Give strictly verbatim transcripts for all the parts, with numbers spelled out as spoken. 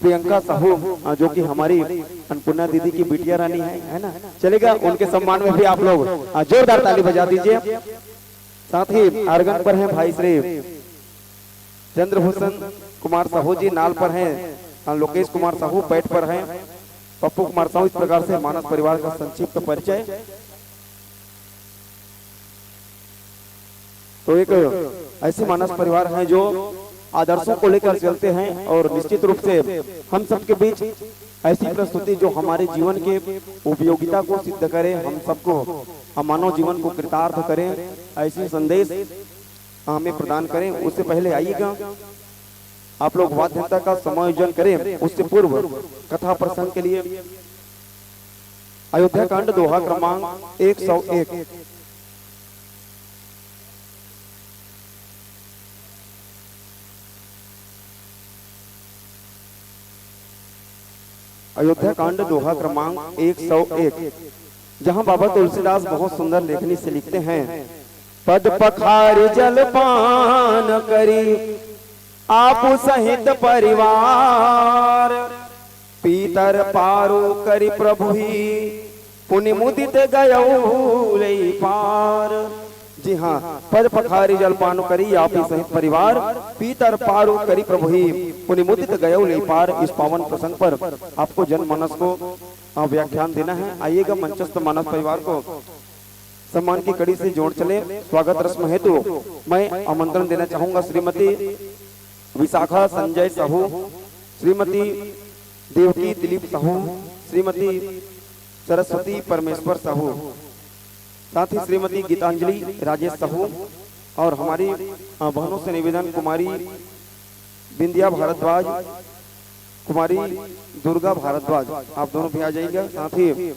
प्रियंका साहू, अ, जो कि हमारी अन्नपूर्णा दीदी की बिटिया रानी है, है ना? चलेगा, उनके सम्मान में भी आप लोग, अ, जोरदार ताली बजा दीजिए। साथ ही आर्गन पर हैं भाई श्री चंद्रभूषण कुमार साहू जी, नाल पर हैं, अ, लोकेश कुमार साहू, पैट पर हैं पप्पू कुमार साहू। इस प्रकार से मानस परिवार का संक्षिप्त परिचय। तो एक ऐसे मानस परिवार हैं जो आदर्शों को लेकर चलते हैं और निश्चित रूप से हम सबके बीच ऐसी प्रस्तुति जो हमारे जीवन के उपयोगिता को सिद्ध करे, हम सबको, हम मानव जीवन को कृतार्थ करें, ऐसी संदेश हमें प्रदान करें। उससे पहले आइएगा, आप लोग वाद्यंता का समायोजन करें, उससे पूर्व कथा प्रसंग के लिए अयोध्या कांड दोहा क्रमांक एक सौ एक। अयोध्या कांड दोहा क्रमांक एक सौ एक, जहां बाबा तुलसीदास बहुत सुंदर लेखनी से लिखते हैं, पद पखार जलपान करी आप सहित परिवार, पीतर पारो करी प्रभु ही पुनि मुदित गयौ लई पार। जी हाँ, पद पखारी जलपान करी आप ही सहित परिवार, पीतर पारो करी प्रभु ही पुनि मुदित गयौ लई पार। इस पावन प्रसंग पर आपको जनमानस को, अ, व्याख्यान देना है। आइएगा, मंचस्थ मानस परिवार को सम्मान की कड़ी से जोड़ चले। स्वागत रस्म हेतु मैं आमंत्रण देना चाहूंगा श्रीमती विशाखा संजय साहू, श्रीमती देवकी दिलीप साहू, श्रीमती सरस्वती परमेश्वर साहू, साथ ही श्रीमती गीतांजलि राजेश साहू और हमारी, अ, बहनों से निवेदन, कुमारी बिंदिया भारद्वाज, कुमारी दुर्गा भारद्वाज, आप दोनों भी आ जाइएगा। साथ ही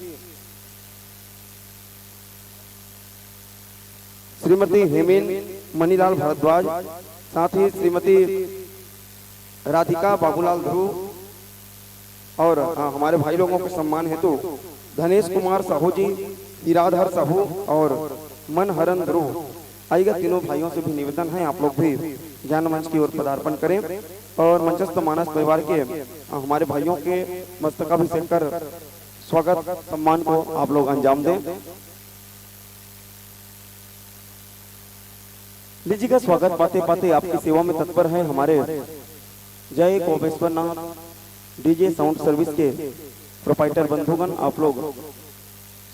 श्रीमती हेमेन मनीलाल भारद्वाज, साथ ही श्रीमती राधिका बाबूलाल ध्रुव और, हाँ, हमारे भाई लोगों के सम्मान हेतु धनेश कुमार साहू जी, हीराधर साहू और मनहरन ध्रुव। आइएगा, तीनों भाइयों से भी निवेदन है, आप लोग भी ज्ञान मंच की ओर पदार्पण करें और मंचस्थ मानस परिवार के, हाँ, हमारे भाइयों के मस्तकाभिषेक कर स्वागत सम्मान को आप लोग अंजाम दें। लीजिएगा, स्वागत पाते पाते आपकी सेवा में तत्पर है हमारे जय कोपेश्वरनाथ डीजे साउंड सर्विस के प्रोप्राइटर बंधुगण। आप लोग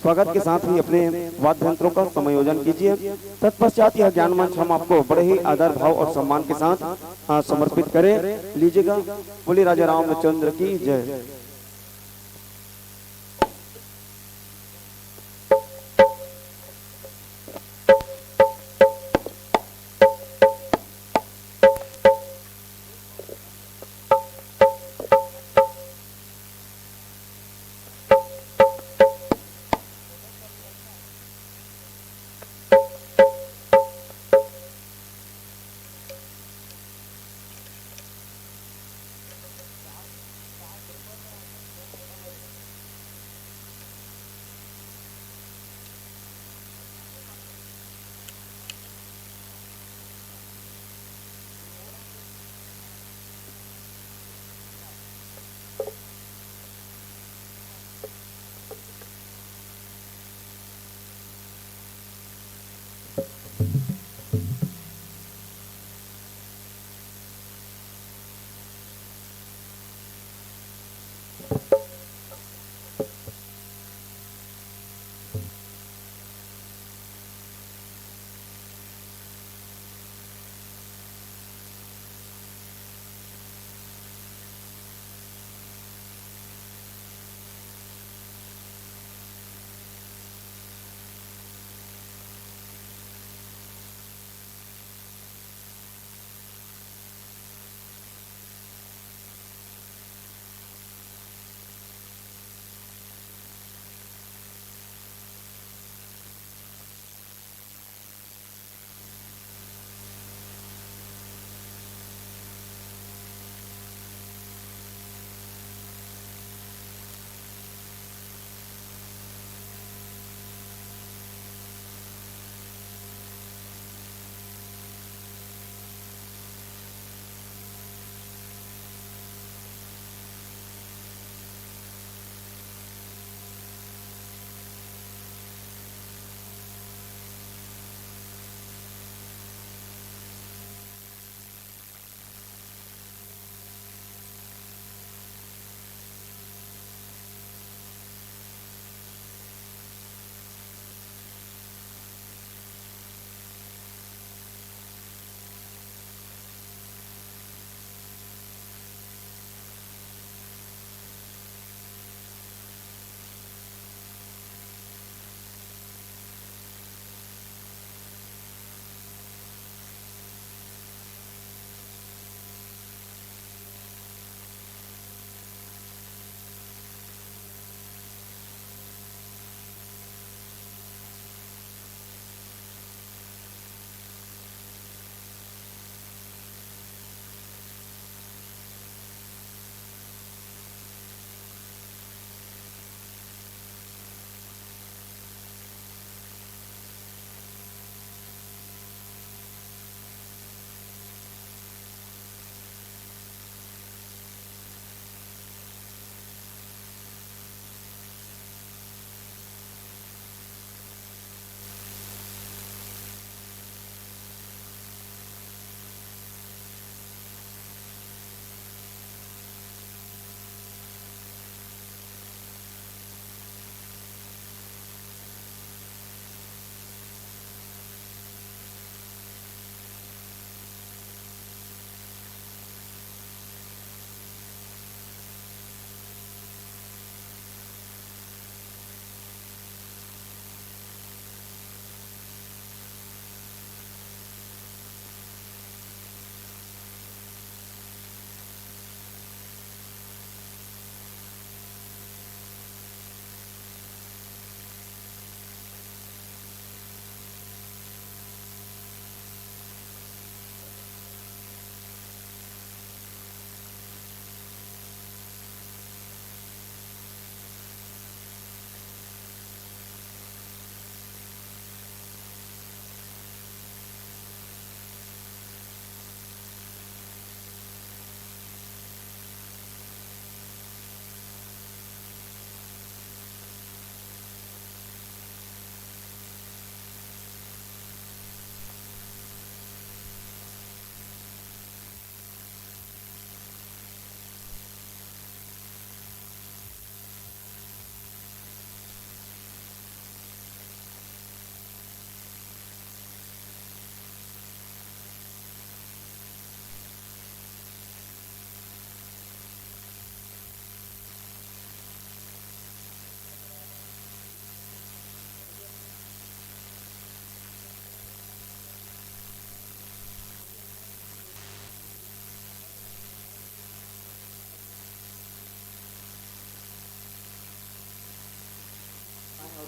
स्वागत के साथ ही अपने वाद्य यंत्रों का समायोजन कीजिए। तत्पश्चात यह ज्ञान मंच हम आपको बड़े ही आदर भाव और सम्मान के साथ, आ, समर्पित करें। लीजिएगा, बोलिए राजा रामचंद्र की जय।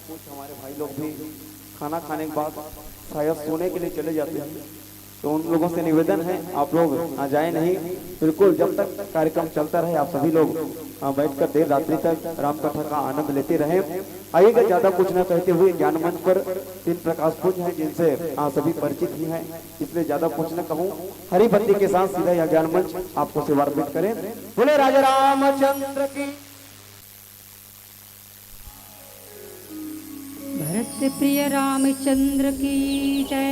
कुछ हमारे भाई लोग भी खाना खाने के बाद शायद सोने के लिए चले जाते हैं, तो उन लोगों से निवेदन है, आप लोग आ जाए नहीं। बिल्कुल, जब तक कार्यक्रम चलता रहे, आप सभी लोग आ, बैठकर देर रात्रि तक राम कथा का आनंद लेते रहें। आइएगा, ज्यादा कुछ न कहते हुए, ज्ञान मंच पर तीन प्रकाश पुंज हैं, जिनसे आ, सभी परिचित ही हैं, इसलिए ज्यादा कुछ न कहूँ। हरी बत्ती के साथ सीधा यह ज्ञान मंच आपको सेवार्पित करें। बोले राजा रामचंद्र की। भरत प्रिय रामचंद्र की जय।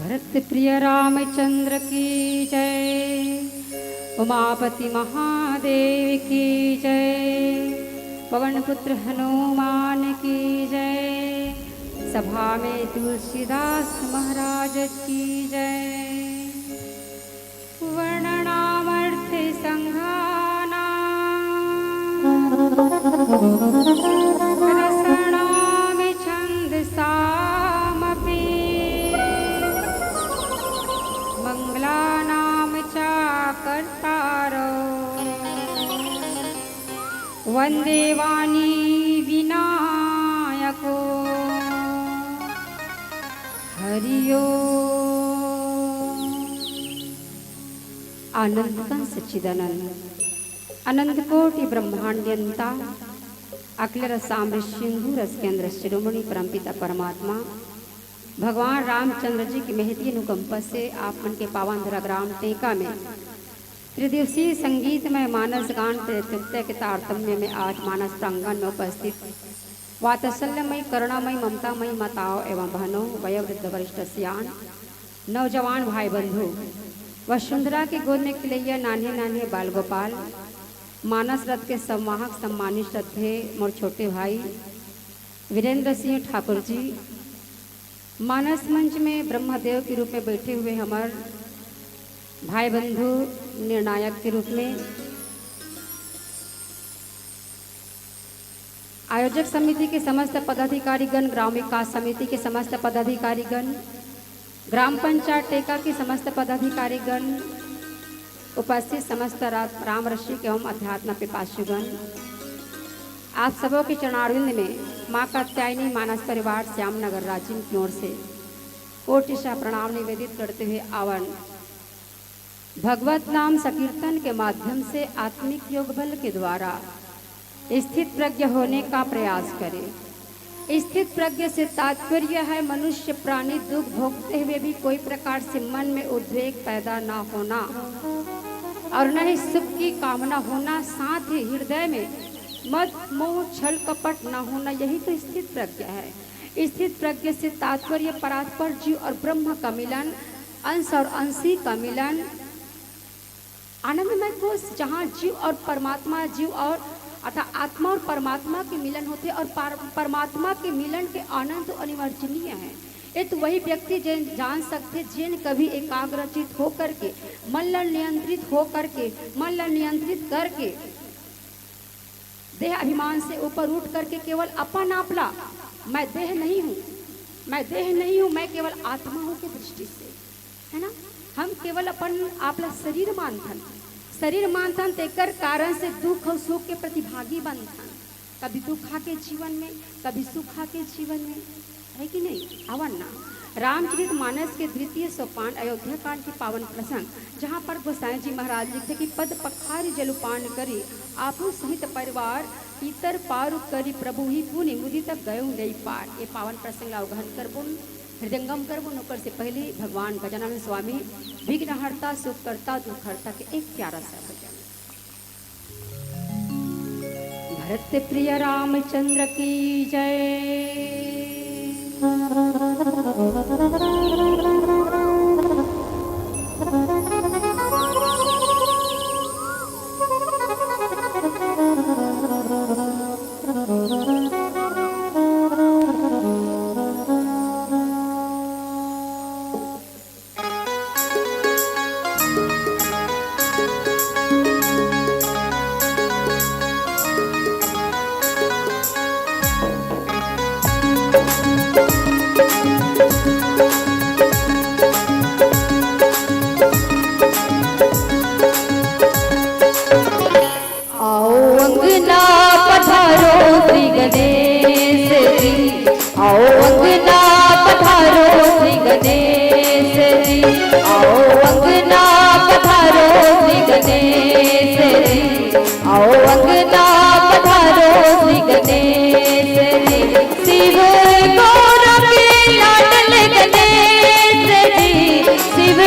भरत प्रिय रामचंद्र की जय। उमापति महादेव की जय। पवन पुत्र हनुमान की जय। सभा में तुलसीदास महाराज की जय। वर्णनामर्थ संघानां रसाणां छंदसामपि। मंगलानां च कर्तारो वंदे वाणी विनायको हरि ओम। आनंद का सच्चिदानंद, अनंत कोटि ब्रह्मांड नियंता, अखिल रसामृत सिंधु रस केंद्र शिरोमणि परमपिता परमात्मा भगवान रामचंद्र जी की महती अनुकंपा से आप मन के पावन धरा ग्राम टेका में त्रिदिवसीय संगीतमय मानस गान प्रतियोगिता के तारतम्य में आज मानस प्रांगण में उपस्थित वात्सल्यमयी, करुणामयी, ममतामयी माताओं एवं बहनों, वयोवृद्ध वरिष्ठ सियान, नौजवान भाई बंधु, वसुंधरा के गोद में खिलैया नान्हे नान्हे बाल गोपाल, मानस रथ के संवाहक सम्मानित श्रद्धेय मोर छोटे भाई वीरेंद्र सिंह ठाकुर जी, मानस मंच में ब्रह्मदेव के रूप में बैठे हुए हमर भाई बंधु निर्णायक के रूप में, आयोजक समिति के समस्त पदाधिकारीगण, ग्राम विकास समिति के समस्त पदाधिकारीगण, ग्राम पंचायत टेका के समस्त पदाधिकारीगण, उपस्थित समस्त रा-, राम रसिक एवं अध्यात्म पिपासुगण, आप सबों के चरणारविंद में माँ कात्यायनी मानस परिवार श्याम नगर राजिम की ओर से कोटि सा प्रणाम निवेदित करते हुए आवन भगवत नाम संकीर्तन के माध्यम से आत्मिक योग बल के द्वारा स्थित प्रज्ञ होने का प्रयास करें। स्थित प्रज्ञ से तात्पर्य है मनुष्य प्राणी दुख भोगते हुए भी कोई प्रकार से मन में उद्वेग पैदा ना होना और न ही सुख की कामना होना, साथ ही हृदय में मद मोह छल कपट ना होना, यही तो स्थित प्रज्ञ है। स्थित प्रज्ञ से तात्पर्य परात्पर जीव और ब्रह्म का मिलन, अंश और अंशी का मिलन, आनंदमय कोश, जहाँ जीव और परमात्मा, जीव और अर्थात आत्मा और परमात्मा के मिलन होते और पर-, परमात्मा के मिलन के आनंद तो अनिवर्चनीय है। तो वही व्यक्ति जेन जान सकथे, जेन कभी एकाग्रचित होकर के, मन ला नियंत्रित होकर के, मन ला नियंत्रित करके, देह अभिमान से ऊपर उठ करके केवल अपन आप ला, "मैं देह नहीं हूँ, मैं देह नहीं हूँ, मैं केवल आत्मा हूँ" के दृष्टि से, है ना, हम केवल अपन आप ला शरीर मानथन, शरीर मानथन, तेकर कारण से दुख अउ सुख के प्रतिभागी बनथन। कभी दुख आके जीवन में, कभी सुख आके जीवन में, है कि नहीं? आवन ना। रामचरित मानस के द्वितीय सोपान अयोध्या कांड के पावन प्रसंग, जहाँ पर गोसाई जी महाराज लिखथे कि "पद पखारी जलपान करी, आपू सहित परिवार, इतर पार करी प्रभु ही पुनि मुदित गयो नई पार।" ये पावन प्रसंग ला अवगहन करबुन, हृदयंगम करबुन। ओकर से पहले भगवान गजानन स्वामी विघ्नहर्ता, सुखकर्ता, दुखहर्ता के एक प्यारा सा भजन। भरत प्रिय रामचंद्र की जय। आओ अंगना पधारो श्री गणेश जी, आओ अंगना पधारो श्री गणेश जी, आओ अंगना पधारो श्री गणेश जी, आओ अंगना पधारो श्री गणेश जी। शिव गौर के लाडल गणेश जी, शिव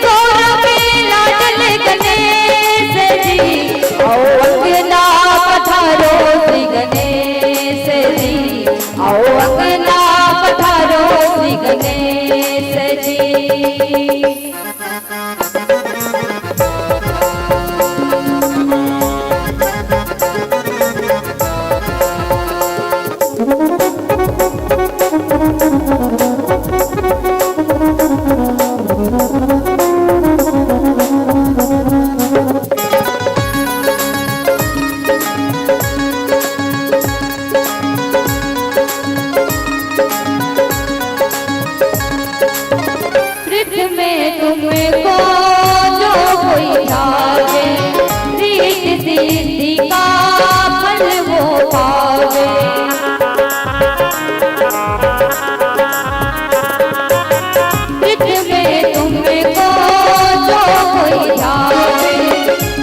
गौर के लाडल गणेश जी, आओ अंगना पधारो श्री गणेश जी, आओ अंगना पधारो श्री गणेश जी। कृत में तुमको जो कोई ध्यावे, प्रीत सिद्धि का फल वो पावे। कृत में तुमको जो कोई ध्यावे,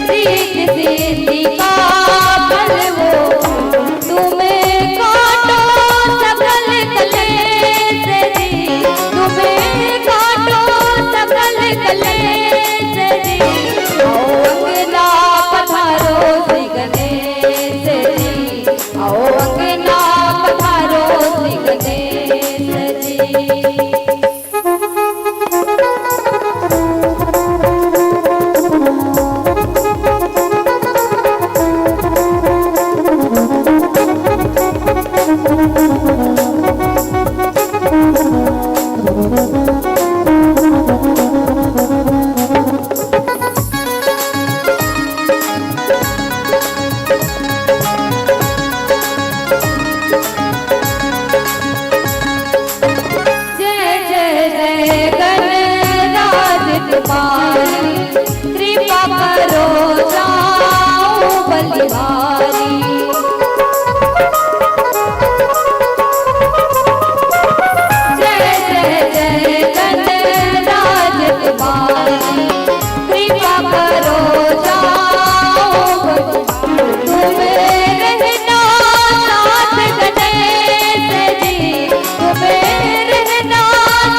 प्रीत सिद्धि का फल वो तुम्हें काटो सकल कलेश जी, तुम्हें काटो सकल कलेश जी। आओ अंगना पधारो श्री गणेश जी, आओ अंगना पधारो श्री गणेश जी। जय जय जय गणराज तुम्हारी, कृपा करो जाऊं बलिहारी। जय जय जय गणराज तुम्हारी, कृपा करो जाऊं बलिहारी। तुम्हें रहना साथ गणेश जी, तुम्हें रहना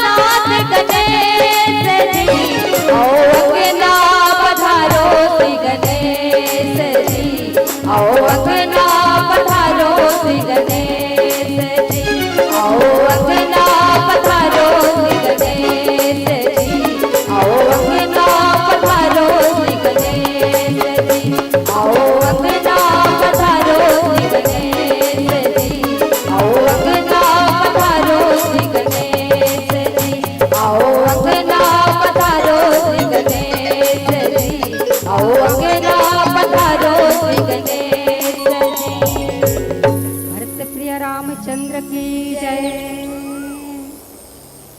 साथ गणेश जी। आओ अंगना पधारो श्री गणेश जी, आओ रामचंद्र की जय।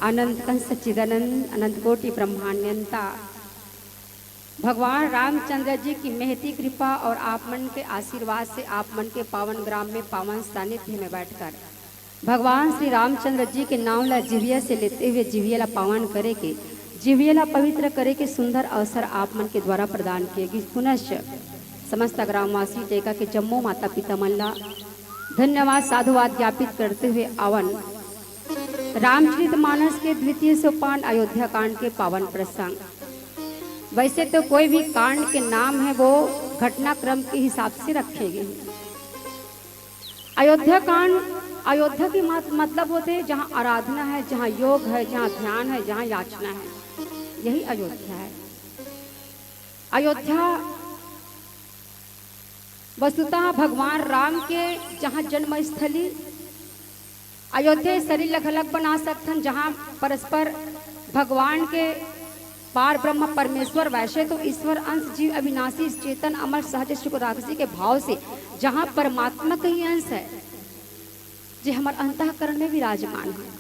अनंत कंस सच्चिदानंद, अनंत कोटि ब्रह्मांड नियंता, भगवान रामचंद्र जी की महती कृपा और आप मन के आशीर्वाद से आप मन के पावन ग्राम में पावन सानिध्य में बैठकर भगवान श्री रामचंद्र जी के नाम ला जिविया से लेते हुए जिविया ला पावन करे के, जिविया ला पवित्र करे के सुंदर अवसर आप मन के द्वारा प्रदान किए गिस। पुनश्च समस्त ग्रामवासी टेका के जम्मो माता पिता मन ला धन्यवाद, साधुवाद ज्ञापित करते हुए आवन रामचरित मानस के द्वितीय सोपान अयोध्या कांड के पावन प्रसंग। वैसे तो कोई भी कांड के नाम है वो घटनाक्रम के हिसाब से रखे गए हैं। अयोध्या कांड, अयोध्या के मत-, मतलब होते हैं जहाँ आराधना है, जहाँ योग है, जहाँ ध्यान है, जहाँ याचना है, यही अयोध्या है। अयोध्या वस्तुतः भगवान राम के जहाँ जन्मस्थली, अयोध्या शरीर ला घलक बना सकथन, जहाँ परस्पर भगवान के पार ब्रह्म परमेश्वर, वैसे तो ईश्वर अंश जीव अविनाशी चेतन अमर सहज सुख राक्षसी के भाव से जहाँ परमात्मा के ही अंश है, जे हमर अंतःकरण में विराजमान है।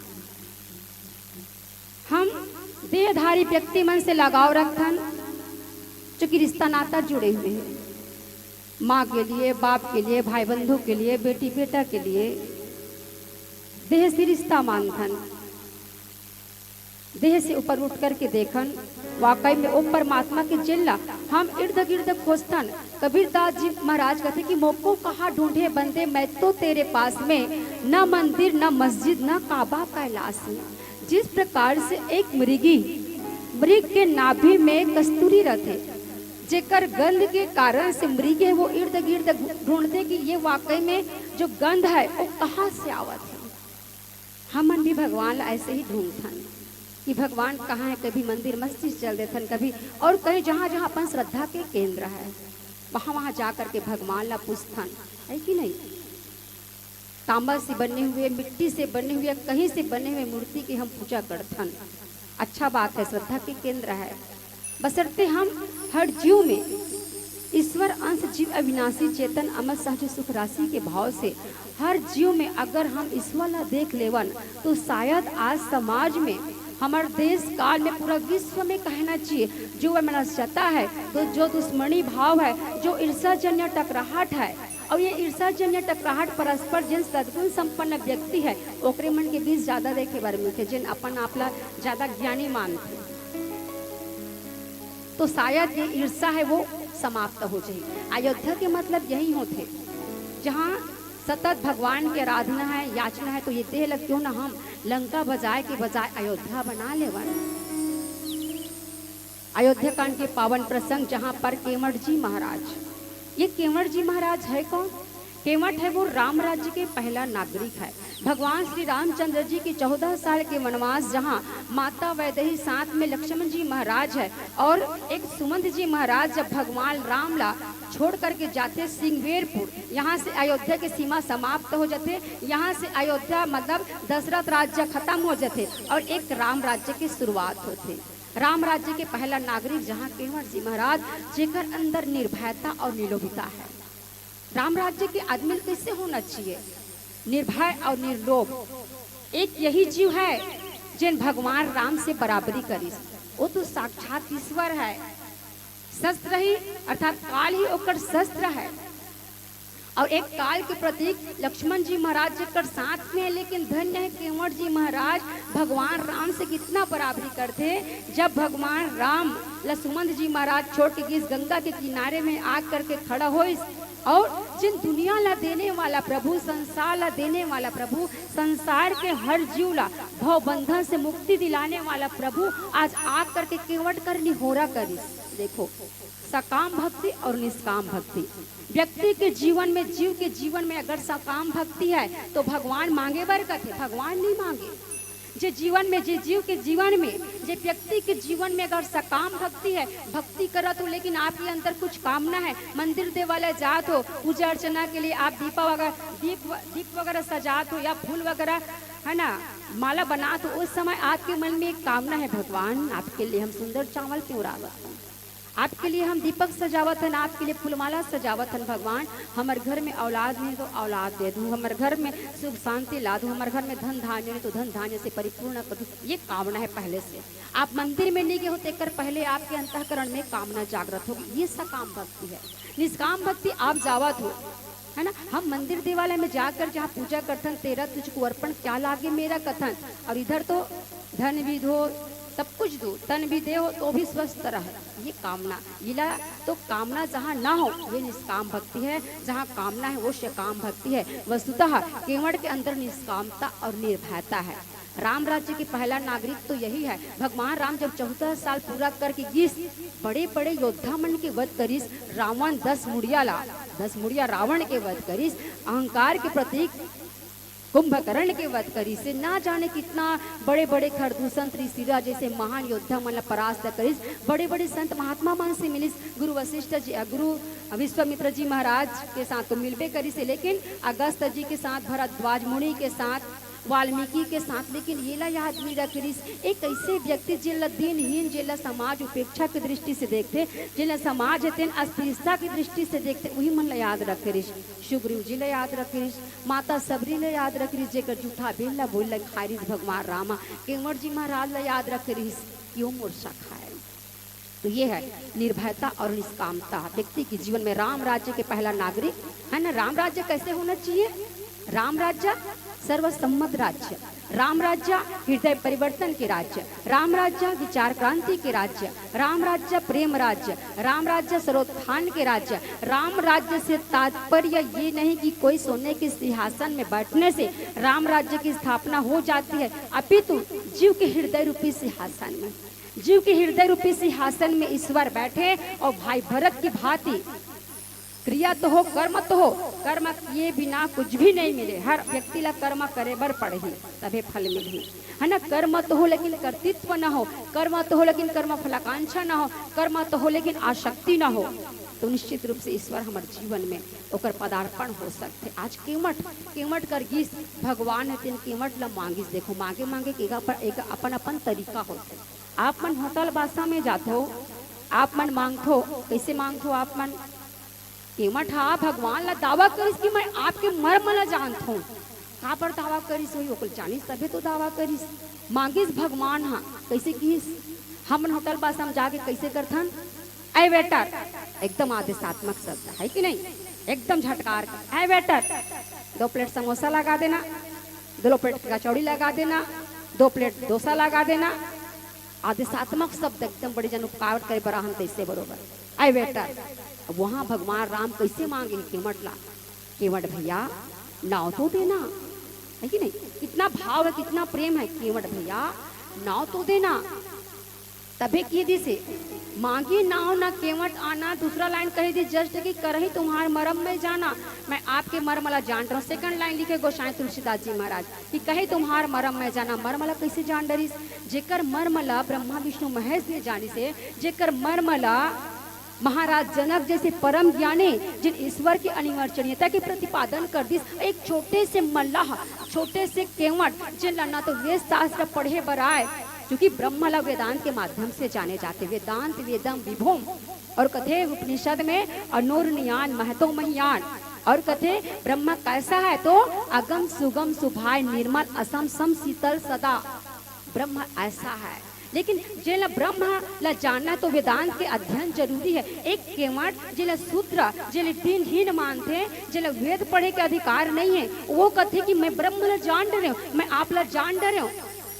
हम देहधारी व्यक्ति मन से लगाव रखथन, जो कि रिश्ता नाता जुड़े हुए हैं, माँ के लिए, बाप के लिए, भाई बंधु के लिए, बेटी बेटा के लिए देह से रिश्ता मानथन। देह से ऊपर उठ करके देखन, वाकई में ओ परमात्मा के जेन ला हम इर्द गिर्द खोजथन। कबीरदास जी महाराज कहते कि मोको कहाँ ढूंढे बंदे, मैं तो तेरे पास में, न मंदिर न मस्जिद न काबा कैलाश में। जिस प्रकार से एक मृगी, मृग के नाभि में कस्तूरी रहते, जेकर गंध के कारण से मृग है वो इर्द गिर्द ढूंढते कि ये वाकई में जो गंध है वो कहाँ से आवत है। हमन भी भगवान ला ऐसे ही ढूंढथन कि भगवान कहाँ है। कभी मंदिर मस्जिद चल देथन, कभी और कहीं जहाँ जहाँ अपन श्रद्धा के केंद्र है वहाँ वहाँ जा करके भगवान ला पूछथन, है कि नहीं? तांबा से बने हुए, मिट्टी से बने हुए, कहीं से बने हुए मूर्ति की हम पूजा करथन, अच्छा बात है, श्रद्धा के केंद्र है। बशर्ते हम हर जीव में ईश्वर अंश जीव अविनाशी चेतन अमर सहज सुख राशि के भाव से हर जीव में अगर हम ईश्वर ला देख लेवन तो शायद आज समाज में, हमर देश काल में, पूरा विश्व में कहना चाहिए, जो मनुष्यता है, तो जो दुश्मनी भाव है, जो ईर्षाजन्य टकराहट है, और ये ईर्षाजन्य टकराहट परस्पर जिन सद्गुण संपन्न व्यक्ति है ओकरे मन के बीच ज्यादा देखे बर मिलथे, जिन अपन आप ला ज्यादा ज्ञानी मानथे। तो शायद ये ईर्षा है वो समाप्त हो जाए। अयोध्या के मतलब यही होथे, जहाँ सतत भगवान के आराधना है, याचना है, तो ये देह ला क्यों ना हम लंका बजाए के बजाय अयोध्या बना लेवन। अयोध्या कांड के पावन प्रसंग, जहाँ पर केवट जी महाराज, ये केवट जी महाराज है कौन? केवट है वो राम राज्य के पहला नागरिक है। भगवान श्री रामचंद्र जी के चौदह साल के वनवास, जहाँ माता वैदेही, साथ में लक्ष्मण जी महाराज है और एक सुमंत जी महाराज, जब भगवान राम ला छोड़ करके जाते सिंगवेरपुर, यहाँ से अयोध्या के सीमा समाप्त हो जाते, यहाँ से अयोध्या मतलब दशरथ राज्य खत्म हो जाते और एक राम राज्य की शुरुआत होती। राम राज्य के पहला नागरिक जहाँ केवट जी महाराज, जेकर अंदर निर्भयता और निर्लोभिता है। राम राज्य के आदमी कैसे होना चाहिए? निर्भय और निर्लोभ। एक यही जीव है जिन भगवान राम से बराबरी करिस। वो तो साक्षात ईश्वर है। शस्त्र ही अर्थात काल ही ओकर शस्त्र है। और एक काल के प्रतीक लक्ष्मण जी महाराज जेकर साथ में है, लेकिन धन्य है केवट जी महाराज भगवान राम से कितना बराबरी करथे। जब भगवान राम लक्ष्मण जी महाराज छोड़ के गिस गंगा के किनारे में आ करके खड़ा होइस, और जिन दुनिया ला देने वाला प्रभु, संसार ला देने वाला प्रभु, संसार के हर जीव ला भव बंधन से मुक्ति दिलाने वाला प्रभु आज आ करके केवट कर निहोरा करिस। देखो, सकाम भक्ति और निष्काम भक्ति। व्यक्ति के जीवन में, जीव के जीवन में अगर सकाम भक्ति है तो भगवान मांगे बर कथे, भगवान नहीं मांगे। जे जीवन में, जे जीव के जीवन में, जे व्यक्ति के जीवन में अगर सकाम भक्ति है, भक्ति करत हो लेकिन आपके अंदर कुछ कामना है, मंदिर देवाला जात हो, पूजा अर्चना के लिए आप दीपा वगैरह, दीप व-, दीप वगैरह सजात हो या फूल वगैरह, है ना, माला बनात हो, उस समय आपके मन में एक कामना है, भगवान आपके लिए हम सुंदर चावल क्यों रावत हो। आपके लिए हम दीपक सजावत हन, आपके लिए फूलमाला सजावत हन भगवान। हमर घर में औलाद नहीं तो औलाद दे दू, हमर घर में सुख शांति ला दू, हमर घर में धन धान्य नहीं तो धन धान्य से परिपूर्ण कर दू। ये कामना है पहले से। आप मंदिर में नहीं गए हो, तेकर पहले आपके अंतःकरण में कामना जागृत होगी। ये सकाम भक्ति है। निष्काम भक्ति आप जावत हो, है ना? हम मंदिर देवालय में जाकर जहाँ पूजा करथन, "तेरा तुझको अर्पण, क्या लागे मेरा कथन।" और इधर तो धन भी दो, सब कुछ दो, तन भी दे हो तो भी स्वस्थ रहे, ये कामना। इला तो कामना जहाँ ना हो, ये निष्काम भक्ति है। जहाँ कामना है, वो सकाम भक्ति है। वस्तुतः केवट के अंदर निष्कामता और निर्भयता है। राम राज्य के पहला नागरिक तो यही है। भगवान राम जब चौदह साल पूरा करके गिस, बड़े बड़े योद्धा मन के वध करिस, रावण दस मुड़िया ला, दस मुड़िया रावण के वध करिस, अहंकार के प्रतीक कुंभकर्ण के वध करिस, से ना जाने कितना बड़े बड़े खरदूषण त्रिशिरा जैसे महान योद्धा मन ला परास्त करिस, बड़े बड़े संत महात्मा मन से मिलिस, गुरु वशिष्ठ जी, गुरु विश्वामित्र जी महाराज के साथ तो मिलबे करिस, लेकिन अगस्त जी के साथ, भरद्वाज मुनि के साथ, वाल्मीकि के साथ। लेकिन ये ला याद नहीं रखे रिस, एक ऐसे व्यक्ति जिन ला दीनहीन, जिन ला समाज उपेक्षा की दृष्टि से देखते, जिन ला समाज तेन अस्थिरता की दृष्टि से देखते, वही मन ला याद रखे रिस। सुग्रीव जी ला याद रखे रिस, माता सबरी ला याद रखे रिस, जेकर जूठा बेल ला बोल ला खाए रिस भगवान रामा, केवट जी महाराज ला याद रखे रिस, क्यों मोर सखा है। तो ये है निर्भयता और निष्कामता व्यक्ति के जीवन में। राम राज्य के पहला नागरिक है ना। राम राज्य कैसे होना चाहिए? राम राज्य सर्वसम्मत राज्य, राम राज्य हृदय परिवर्तन के राज्य, राम राज्य विचार क्रांति के राज्य, राम राज्य प्रेम राज्य, राम राज्य सर्वोत्थान के राज्य। राम राज्य से तात्पर्य ये नहीं कि कोई सोने के सिंहासन में बैठने से राम राज्य की स्थापना हो जाती है, अपितु जीव के हृदय रूपी सिंहासन में, जीव के हृदय रूपी सिंहासन में ईश्वर बैठे और भाई भरत की भांति क्रिया तो हो, कर्म तो हो, कर्म किए बिना कुछ भी नहीं मिले। हर व्यक्ति ला कर्म करे बर पड़ही, तभे फल मिलही, है ना। कर्म तो हो लेकिन कर्तृत्व ना हो, कर्म तो हो लेकिन कर्म फलाकांक्षा ना हो, कर्म तो हो लेकिन आसक्ति ना हो, तो निश्चित रूप से ईश्वर हमर जीवन में ओकर पदार्पण हो सकथे। आज केवट, केवट कर गिस, भगवान हे तेन केवट ला मांगिस। देखो, मांगे मांगे के का पर एक अपन अपन तरीका होथे। आप मन होटल बासा में जाथो, आप मन मांगथो, कैसे मांगथो आप मन? केवट हा भगवान ला दावा करिस कि मैं आपके मर्म ला जानथों। काबर दावा करिस होही, ओकर जानिस तभे तो दावा करिस। मांगिस भगवान हा, कैसे किस? हमन होटल बासा में जाके कैसे करथन? "ऐ वेटर", एकदम आदेशात्मक शब्द है कि नहीं, एकदम झटकार के, "ऐ वेटर, दो प्लेट समोसा लगा देना, दो प्लेट कचौड़ी लगा देना, दो प्लेट डोसा लगा देना।" आदेशात्मक शब्द एकदम बड़े जन उपकार करे बर आहन तैसे बरोबर। "ऐ वेटर", वहां भगवान राम कैसे मांगे हे केवट ला? "केवट भैया, नाव तो देना", है कि नहीं? कितना भाव है, कितना प्रेम है। "केवट भैया, नाव तो देना।" तभे किए दिस हे, "मांगी नाव न केवट आना।" दूसरा लाइन कहे दिस जस्ट कि "करही तुम्हार मरम में जाना", मैं आपके मर्म ला जान रहा हूँ। सेकंड लाइन लिखे गोसाई तुलसीदास जी महाराज कि "कहे तुम्हार मरम में जाना।" मर्म ला कैसे जान डरिस? जेकर मर्म ला ब्रह्मा विष्णु महेश ने जानिस हे, जेकर मर्म ला महाराज जनक जैसे परम ज्ञानी, जिन ईश्वर की अनिर्वचनीयता के प्रतिपादन कर दिस, एक छोटे से मल्लाह, छोटे से केवट, जिन ला ना तो वेद शास्त्र पढ़े बर आए, क्योंकि ब्रह्म ला वेदांत के माध्यम से जाने जाथे। "वेदांत वेदम विभुम", और कथे उपनिषद में, "अणोर्णियान महतो महीयान", और कथे, "ब्रह्म कैसा है?" तो "अगम सुगम सुभाय निर्मल असम सम शीतल सदा।" ब्रह्म ऐसा है। लेकिन जेला ब्रह्म ला जानना तो वेदांत के अध्ययन जरूरी है। एक केवट जेला शूद्र, जेला दीनहीन मानथे, जेला वेद पढ़े के अधिकार नहीं है, वो कथे कि "मैं ब्रह्म ला जान डरे हूँ, मैं आप ला जान डरे हूँ,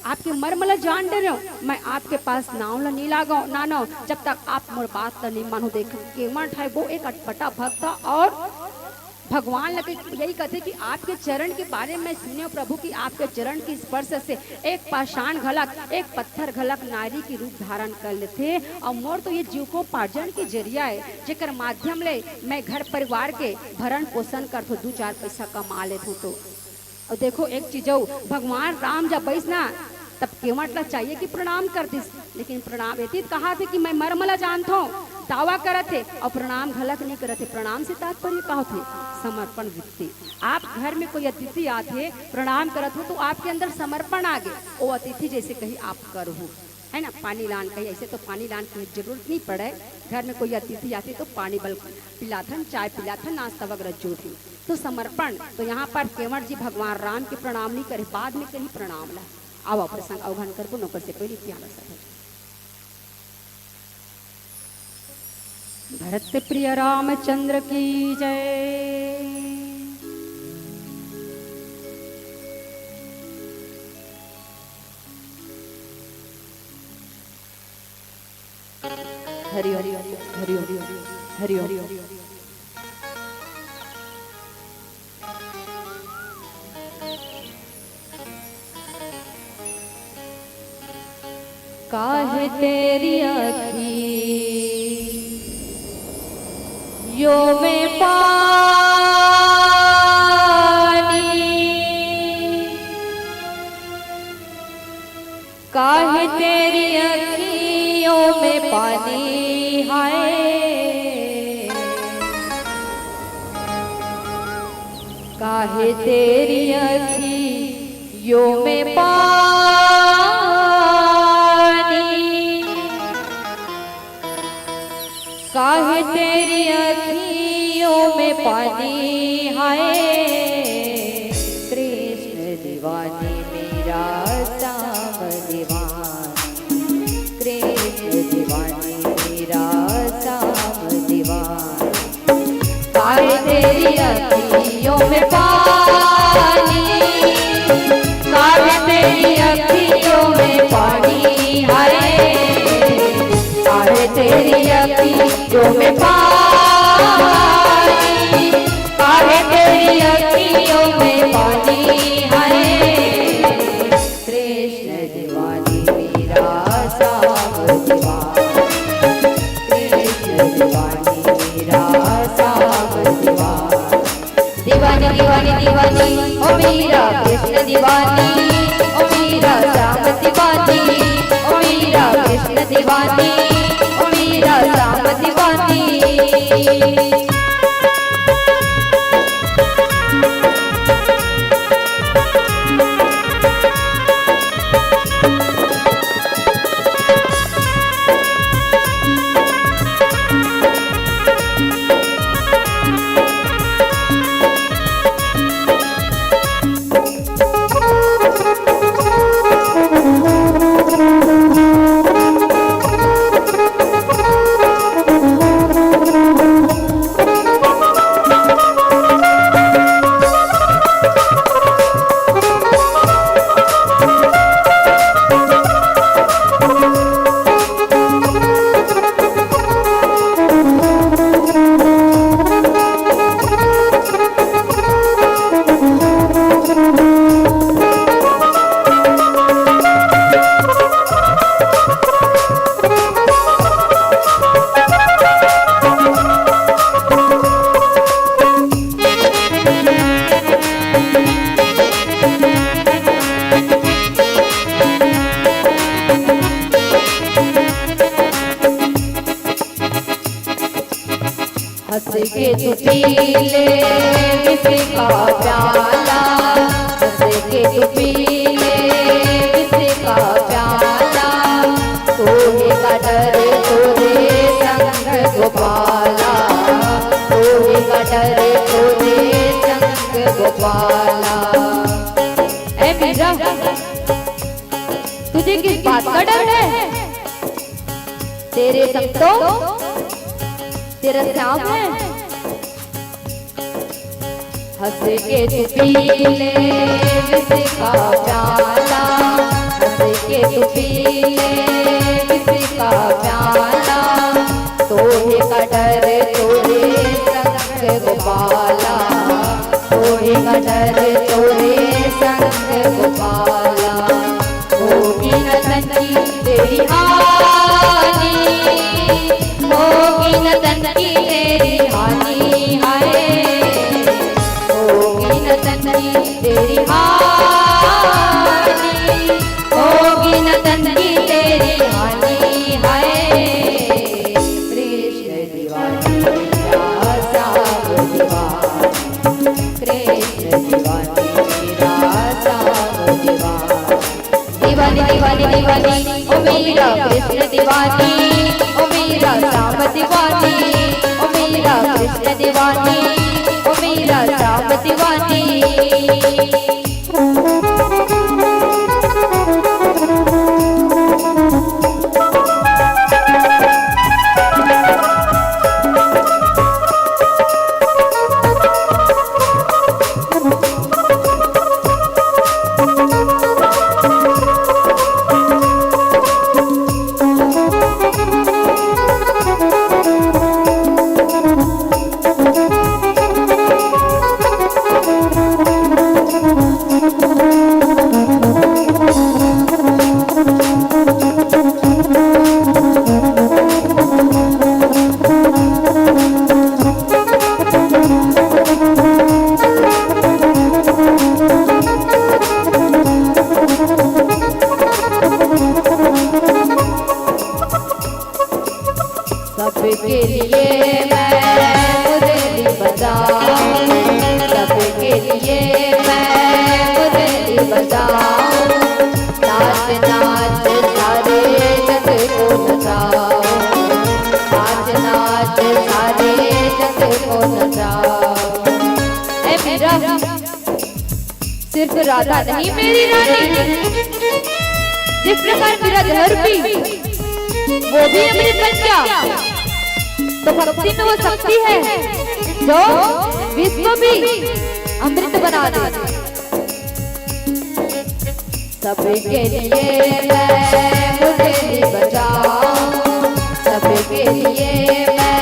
आपके मर्म ला जान डरे हूँ, मैं आपके पास नाव ला नहीं लागो, ना, ना, जब तक आप मोर बात ला नहीं मानो।" देख, केवट है वो एक अटपटा भक्त और भगवान लगे यही कथे कि "आपके चरण के बारे में सुने प्रभु, कि आपके चरण के स्पर्श से एक पाषाण घलक, एक पत्थर घलक नारी के रूप धारण कर लेथे, और मोर तो ये जीविकोपार्जन के जरिया है, जेकर माध्यम ले मैं घर परिवार के भरण पोषण करथो, दू चार पैसा कमा लेथो।" तो और देखो एक चीज अउ, भगवान राम जब बइस ना, तब केवट ला चाहिए कि प्रणाम कर दिस, लेकिन प्रणाम एती कहा थे कि "मैं मर्म ला जानथो", दावा करत हे और प्रणाम घलक नहीं करत हे। प्रणाम से तात्पर्य का होथे? समर्पण वृत्ति। आप घर में कोई अतिथि आथे, प्रणाम करत हो तो आपके अंदर समर्पण आ गे, वो अतिथि जैसे कही आप करहु, है ना? पानी लान कही, ऐसे तो पानी लान की जरूरत नहीं पड़े, घर में कोई अतिथि आथे तो पानी बल पिलाथन, चाय पिलाथन, नाश्ता वगैरह जो भी। तो समर्पण तो यहाँ पर केवल जी भगवान राम के प्रणाम नहीं करे, बाद में कहीं प्रणाम ला। आवा प्रसंग अवघन करबो, नोकर से पहले प्यारा सा भजन। भरत प्रिय रामचंद्र की जय। हरि ओम, हरि ओम, हरि ओम। काहे तेरी अखियों में पानी, काहे तेरी अखियों में पानी है, काहे तेरी अखियों में पानी, काहे तेरी अखियों में पानी है। कृष्ण दीवानी मेरा श्याम दीवानी, कृष्ण दीवानी मेरा श्याम दीवानी। काहे तेरी अखियों में पानी, काहे तेरी अखियों में पानी है, काहे तेरी अखियों में पानी, काहे तेरी अखियों में पानी है। कृष्ण दीवानी मेरा श्याम दीवानी, कृष्ण दीवानी मेरा श्याम दीवानी। दीवानी, दीवानी, दीवानी, ओ मेरा कृष्ण दीवानी, ओ मेरा श्याम दीवानी, ओ मेरा कृष्ण दीवानी, ओ मेरा श्याम दीवानी। हंस के तू पी ले विष का प्याला, हंस के तू पी ले विष का प्याला। तोहे का डर तोरे संग गोपाला, तोहे का डर तोरे संग गोपाला। ए मीरा, तुझे किस बात का डर है? तेरे संग तो तेरा श्याम है। हंस के तू पी ले विष का प्याला, हंस के तू पी ले विष का प्याला। तोहे का डर तोरे संग गोपाला, तोहे का डर तोरे संग गोपाला। होगी न तन की तेरी हानि, होगी न तन की तेरी हानि, हाय। होगी न तन की तेरी हानि, होगी न तन की तेरी हानि, हाय। कृष्ण दीवानी मेरा श्याम दीवानी, कृष्ण दीवानी मेरा श्याम दीवानी। दीवानी, दीवानी, दीवानी, ओ मेरा कृष्ण दीवानी, ओ मेरा श्याम दीवानी, ओ मेरा कृष्ण दीवानी, ओ मेरा श्याम दीवानी। सबके लिए मैं मुरली बजाऊं, सबके लिए मैं मुरली बजाऊं। नाच नाच सारे जग को नचाऊं, नाच नाच सारे जग को नचाऊं। ऐ मीरा, सिर्फ राधा नहीं मेरी रानी, जिस प्रकार विरह जहर पी, वो भी अमृत बन गया। तो भक्ति में वो शक्ति है जो विष को भी अमृत बना दे। सबके लिए मैं मुरली बजाऊं, सबके लिए मैं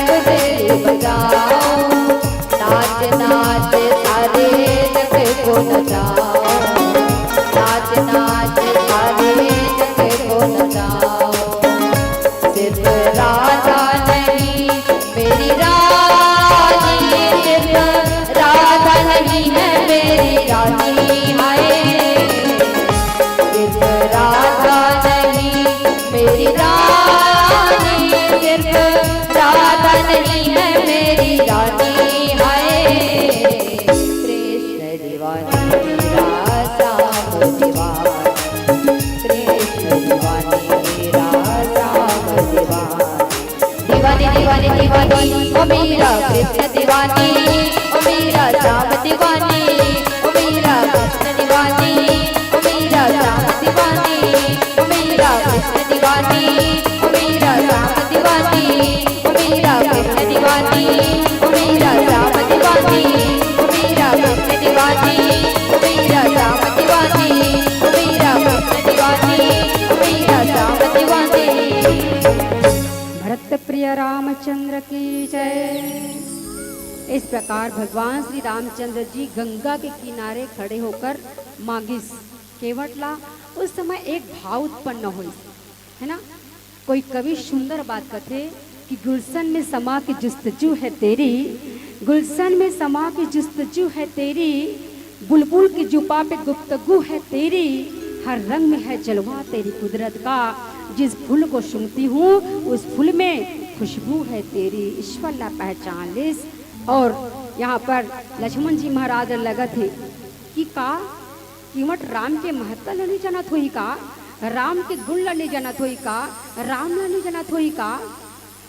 मुरली बजाऊं। नाच नाच सारे जग को नचाओ, नाच नाच सारे जग को नचाओ। सिर्फ राधा नहीं मेरी रानी, सिर्फ राधा नहीं है मेरी रानी, हाय। सिर्फ राधा नहीं मेरी रानी, सिर्फ राधा नहीं है मेरी रानी, हाय। कृष्ण दीवानी मेरा श्याम दीवानी, कृष्ण दीवानी मेरा श्याम दीवानी। दीवानी, दीवानी, दीवानी, ओ मेरा कृष्ण दीवानी, ओ मेरा श्याम दीवानी, ओ मेरा कृष्ण दीवानी, ओ मेरा श्याम दीवानी, ओ मेरा कृष्ण दीवानी, ओ मेरा श्याम दीवानी, ओ मेरा कृष्ण दीवानी, ओ मेरा श्याम दीवानी, ओ मेरा कृष्ण दीवानी, ओ मेरा श्याम दीवानी, ओ मेरा कृष्ण दीवानी, ओ मेरा श्याम दीवानी। भरत प्रिय रामचंद्र की जय। इस प्रकार भगवान श्री रामचंद्र जी गंगा के किनारे खड़े होकर मांगिस केवट ला। उस समय एक भाव उत्पन्न होइस, है ना? कोई कवि सुंदर बात कथे कि गुलशन में समा के जुस्तजू है तेरी, गुलशन में समा के जुस्तजू है तेरी, बुलबुल की जुबा पे गुफ्तगू है तेरी, हर रंग में है जलवा तेरी कुदरत का, जिस फूल को सूंघती हूँ उस फूल में खुशबू है तेरी। ईश्वर ला पहचान लिस। और यहाँ पर लक्ष्मण जी महाराज लगत हे कि का केवट राम के महत्ता ल नइ जानत होही का, राम के गुण ल नइ जानत होही का, राम ल नइ जानत होही का?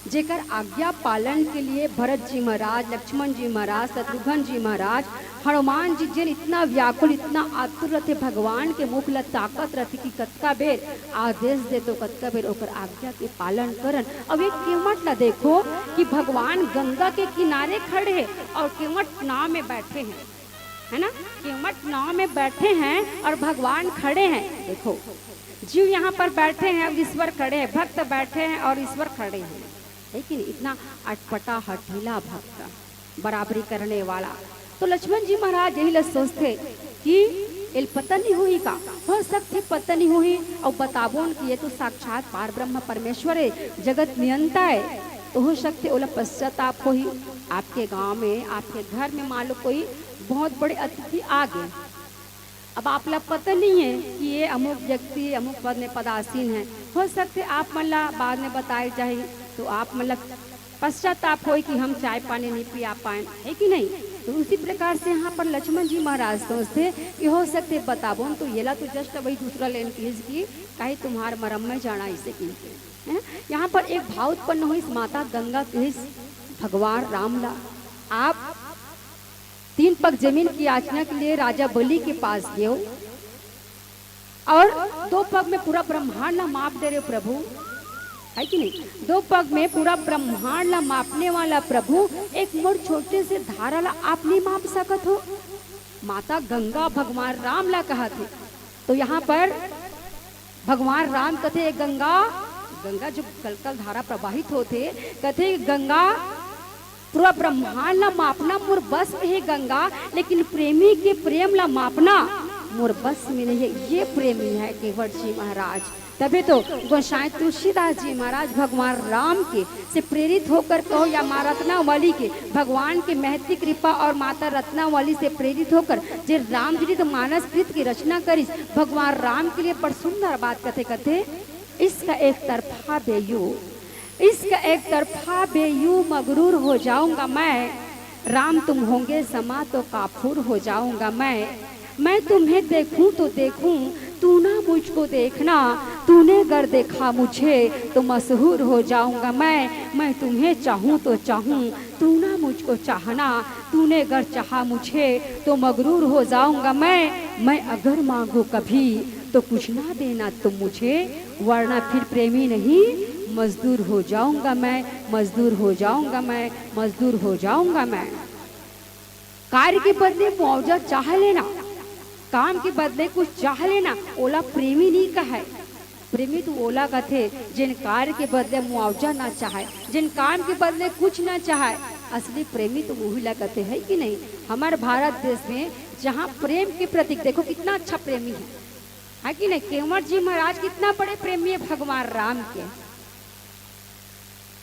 जेकर आज्ञा पालन के लिए भरत जी महाराज, लक्ष्मण जी महाराज, शत्रुघ्न जी महाराज, हनुमान जी जेन इतना व्याकुल, इतना आतुर रथे, भगवान के मुख ल ताकत रथे कि कतका बेर आदेश दे तो कतका बेर ओकर आज्ञा के पालन करन। अब एक केवट ला देखो कि भगवान गंगा के किनारे खड़े हे और केवट नाव में बैठे हैं, है ना? केवट नाव में बैठे हैं और भगवान खड़े हैं। देखो, जीव यहाँ पर बैठे हैं और ईश्वर खड़े हैं, भक्त बैठे हैं और ईश्वर खड़े हैं, है कि नहीं? इतना अटपटा हठीला भक्त, बराबरी करने वाला। तो लक्ष्मण जी महाराज यही ल सोचथे कि एल पता नहीं होही का, हो सकथे पता नहीं होही, और बताबोन कि ये तो साक्षात पार ब्रह्म परमेश्वर है, जगत नियंता है, तो हो सकथे ओला पश्चाताप होही। आपके गांव में, आपके घर में मान लो कोई बहुत बड़े अतिथि आ गए, अब आप ला पता नहीं है कि ये अमुक व्यक्ति अमुक पद में पदासीन है, हो सकथे आप मन ला बाद में बताए जाही, तो आप मन ला पश्चाताप होई कि हम चाय पानी नहीं पिया पाए, है कि नहीं? तो उसी प्रकार से यहाँ पर लक्ष्मण जी महाराज सोचथे कि हो सकथे बताबोन तो येला तो just वही दूसरा लेन कहिस कि काहे तुम्हार मरम में जाना इसे किनते हैं। यहाँ पर एक भाव उत्पन्न होइस, माता गंगा कहिस भगवान राम ला, आप तीन पग जमीन की याचना के लिए राजा बलि के पास गयो और दो पग में पूरा ब्रह्मांड ला माप दे रहे हो प्रभु, है कि नहीं? दो पग में पूरा ब्रह्मांड ला मापने वाला प्रभु एक मोर छोटे से धारा ला आप नहीं माप सकत हो? माता गंगा भगवान राम ला कहा थे। तो यहाँ पर भगवान राम कथे, "गंगा, गंगा जो कलकल धारा प्रवाहित होथे, कथे, 'गंगा, पूरा ब्रह्मांड ला मापना मोर बस में हे गंगा, लेकिन प्रेमी के प्रेम ला मापना मोर बस में नहीं है।'" ये प्रेमी है केवट जी महाराज। तभी तो गोसाई तुलसीदास जी महाराज भगवान राम के से प्रेरित होकर कहो या माँ रत्नावली के, भगवान के महती कृपा और माता रत्नावली से प्रेरित होकर जे रामचरित मानस कृत की रचना करिस, भगवान राम के लिए बड़ सुंदर बात कथे, कथे, "इसका एक तरफा बेयू, इसका एक तरफा बेयू मगरूर हो जाऊंगा मैं, राम तुम होंगे समा तो काफूर हो जाऊंगा मैं, मैं तुम्हें देखूं तो देखूं, तू ना मुझको देखना, तूने अगर देखा मुझे तो मशहूर हो जाऊंगा मैं, मैं तुम्हें चाहूं तो चाहूं, तू ना मुझको चाहना, तूने अगर चाहा मुझे तो मगरूर हो जाऊंगा मैं, मैं अगर मांगू कभी तो कुछ ना देना तुम मुझे, वरना फिर प्रेमी नहीं मजदूर हो जाऊंगा मैं, मजदूर हो जाऊंगा मैं, मजदूर हो जाऊंगा मैं।" कार्य के बदले मुआवजा चाह लेना, काम के बदले कुछ चाह लेना, ओला प्रेमी नहीं कहे। प्रेमी तो ओला कथे जेन कार्य के बदले मुआवजा ना चाहे, जेन काम के बदले कुछ ना चाहे। असली प्रेमी तो वही ला कथे, है कि नहीं? हमारे भारत देश में जहाँ प्रेम के प्रतीक देखो कितना अच्छा प्रेमी है, है कि नहीं? केवट जी महाराज कितना बड़े प्रेमी है भगवान राम के।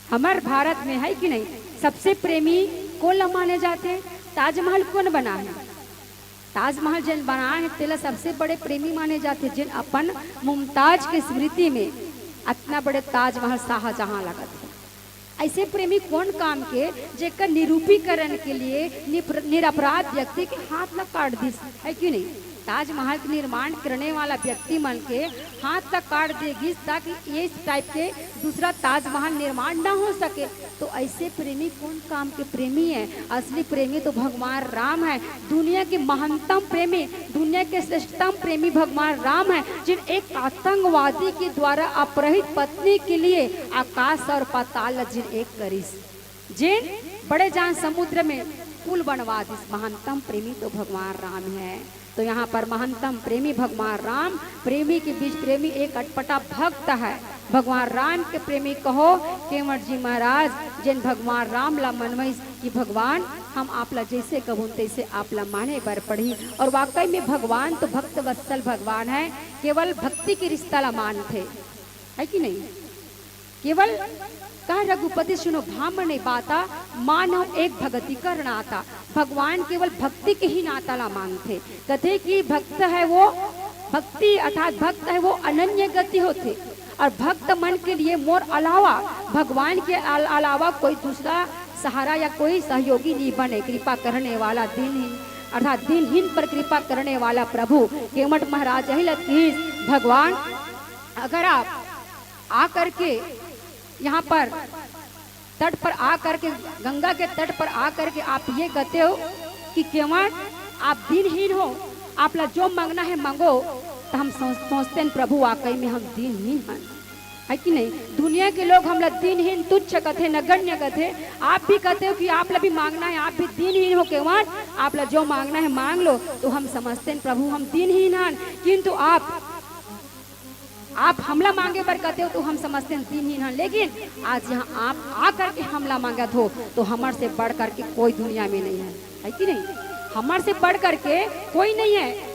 हमर भारत में है कि नहीं, सबसे प्रेमी कोन ला माने जाथे? ताजमहल कोन बनाए हे? ताजमहल जेन बनाए हे तेला सबसे बड़े प्रेमी माने जाथे, जेन अपन मुमताज के स्मृति में अतना बड़े ताजमहल शाहजहां लगत हे। ऐसे प्रेमी कोन काम के जेकर निरूपीकरण के लिए निप्र-, निरपराध व्यक्ति के हाथ ला काट दिस, है कि नहीं? ताजमहल के निर्माण करने वाला व्यक्ति मन के हाथ ला काट दे गिस ताकि ये टाइप के दूसरा ताजमहल निर्माण ना हो सके। तो ऐसे प्रेमी कोन काम के प्रेमी है? असली प्रेमी तो भगवान राम है, दुनिया के महानतम प्रेमी, दुनिया के श्रेष्ठतम प्रेमी भगवान राम है, जिन एक आतंकवादी के द्वारा अपहृत पत्नी के लिए आकाश और पाताल ला जिन एक करिस, जिन बड़े जान समुद्र में पुल बनवा दिस, महानतम प्रेमी तो भगवान राम है। तो यहाँ पर महानतम प्रेमी भगवान राम, प्रेमी के बीच प्रेमी एक अटपटा भक्त है। भगवान राम के प्रेमी कहो केवट जी महाराज, जेन भगवान राम ला मनवइस कि भगवान, हम आप ला जैसे कहूँ तैसे आप ला माने बर पड़ही। और वाकई में भगवान तो भक्त वत्सल भगवान है, केवल भक्ति के रिश्ता ला मानथे, है कि नहीं? केवल कह रघुपति सुनो भामनी बाता, मानव एक भगति कर नाता। भगवान केवल भक्ति के ही नाता ला मांगथे। कथे कि भक्त है वो, भक्ति अर्थात भक्त है वो अनन्य गति होथे। और भक्त मन के लिए मोर अलावा भगवान के अल-, अलावा कोई दूसरा सहारा या कोई सहयोगी नहीं बने। कृपा करने वाला दीनहीन अर्थात दीनहीन पर कृपा करने वाला प्रभु केवट महाराज यही लगतीस, भगवान अगर आप आ करके यहाँ पर तट पर आ करके, गंगा के तट पर आ करके आप ये कहते हो कि केवट आप दीनहीन हो, आप ला जो मांगना है मांगो, तो हम सोच-, सोचते हैं प्रभु वाकई में हम दीनहीन हैं, है कि नहीं? दुनिया के लोग हमला दीनहीन तुच्छ कथे, नगण्य कथे, आप भी कहते हो कि आप ला भी मांगना है, आप भी दीनहीन हो केवट, आप ला जो मांगना है मांग लो, तो हम समझते हैं प्रभु हम दीनहीन हैं, किंतु आप आप हमला मांगे बर कहते हो तो हम समझते हैं दीनहीन हैं, लेकिन आज यहाँ आप आ करके हमला मांगत हो तो हमर से बढ़ करके कोई दुनिया में नहीं है, है कि नहीं? हमर से बढ़ करके कोई नहीं है।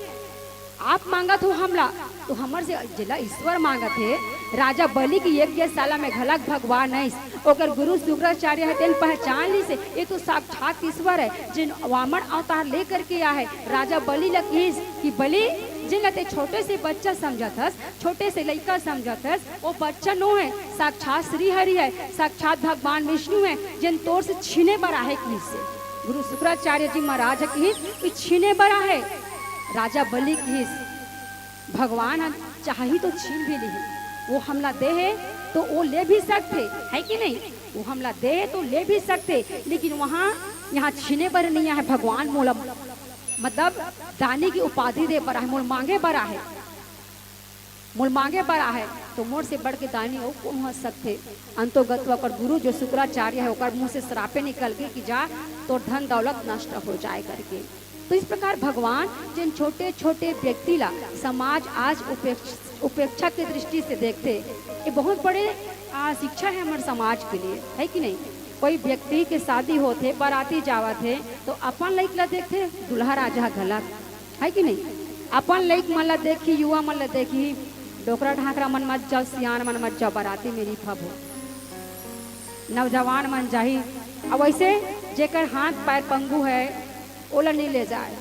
आप मांगत हो हमला तो हमर से जेला ईश्वर मांगत हे। राजा बलि के यज्ञशाला में घलक भगवान आइस, ओकर गुरु शुक्राचार्य हे, तेन पहचान लिस हे, ये तो साक्षात ईश्वर है, जिन वामन अवतार लेकर के आए है। राजा बलि ल किहिस कि बलि, जिन ल ते छोटे से बच्चा समझत हस, छोटे से लइका समझत हस, वो बच्चा नो है, साक्षात श्री हरि है, साक्षात भगवान विष्णु है, जिन तोर से छीने बर आहे किहिस हे। गुरु शुक्राचार्य जी महाराज ह किहिस कि छीने बर आहे। राजा बलि किहिस, भगवान ह चाही तो छीन भी लिही, वो हमला दे हे तो वो ले भी सकथे, है कि नहीं? वो हमला दे हे तो ले भी सकथे, लेकिन वहाँ यहाँ छीने बर नहीं आहे। भगवान मोला, मतलब, दानी की उपाधि दे बर आहे, मोल मांगे बर आहे। मोल मांगे बर आहे, तो मोर से बढ़ के दानी अउ कोन हो सकथे? अंतो गत्वा ओकर गुरु जो शुक्राचार्य है, ओकर मुंह से श्रापे निकल गई कि जा, तोर धन दौलत नष्ट हो जाए करके। तो इस प्रकार भगवान जिन छोटे छोटे व्यक्ति ला समाज आज उपेक्ष-, उपेक्षा की दृष्टि से देखथे, ये बहुत बड़े, आ, शिक्षा है हमारे समाज के लिए, है कि नहीं? कोई व्यक्ति के शादी होथे, बाराती जावत हे, तो अपन लइक ला देखथे, दूल्हा राजा ह गलत, है कि नहीं? अपन लइक मन ला देखही, युवा मन ला देखही, डोकरा ढाकरा मन मत जाओ, सियान मन मत जाओ, बाराती में नहीं फबो, नौजवान मन जाही। अब वैसे जेकर हाथ पैर पंगु है, ओला नहीं ले जाए।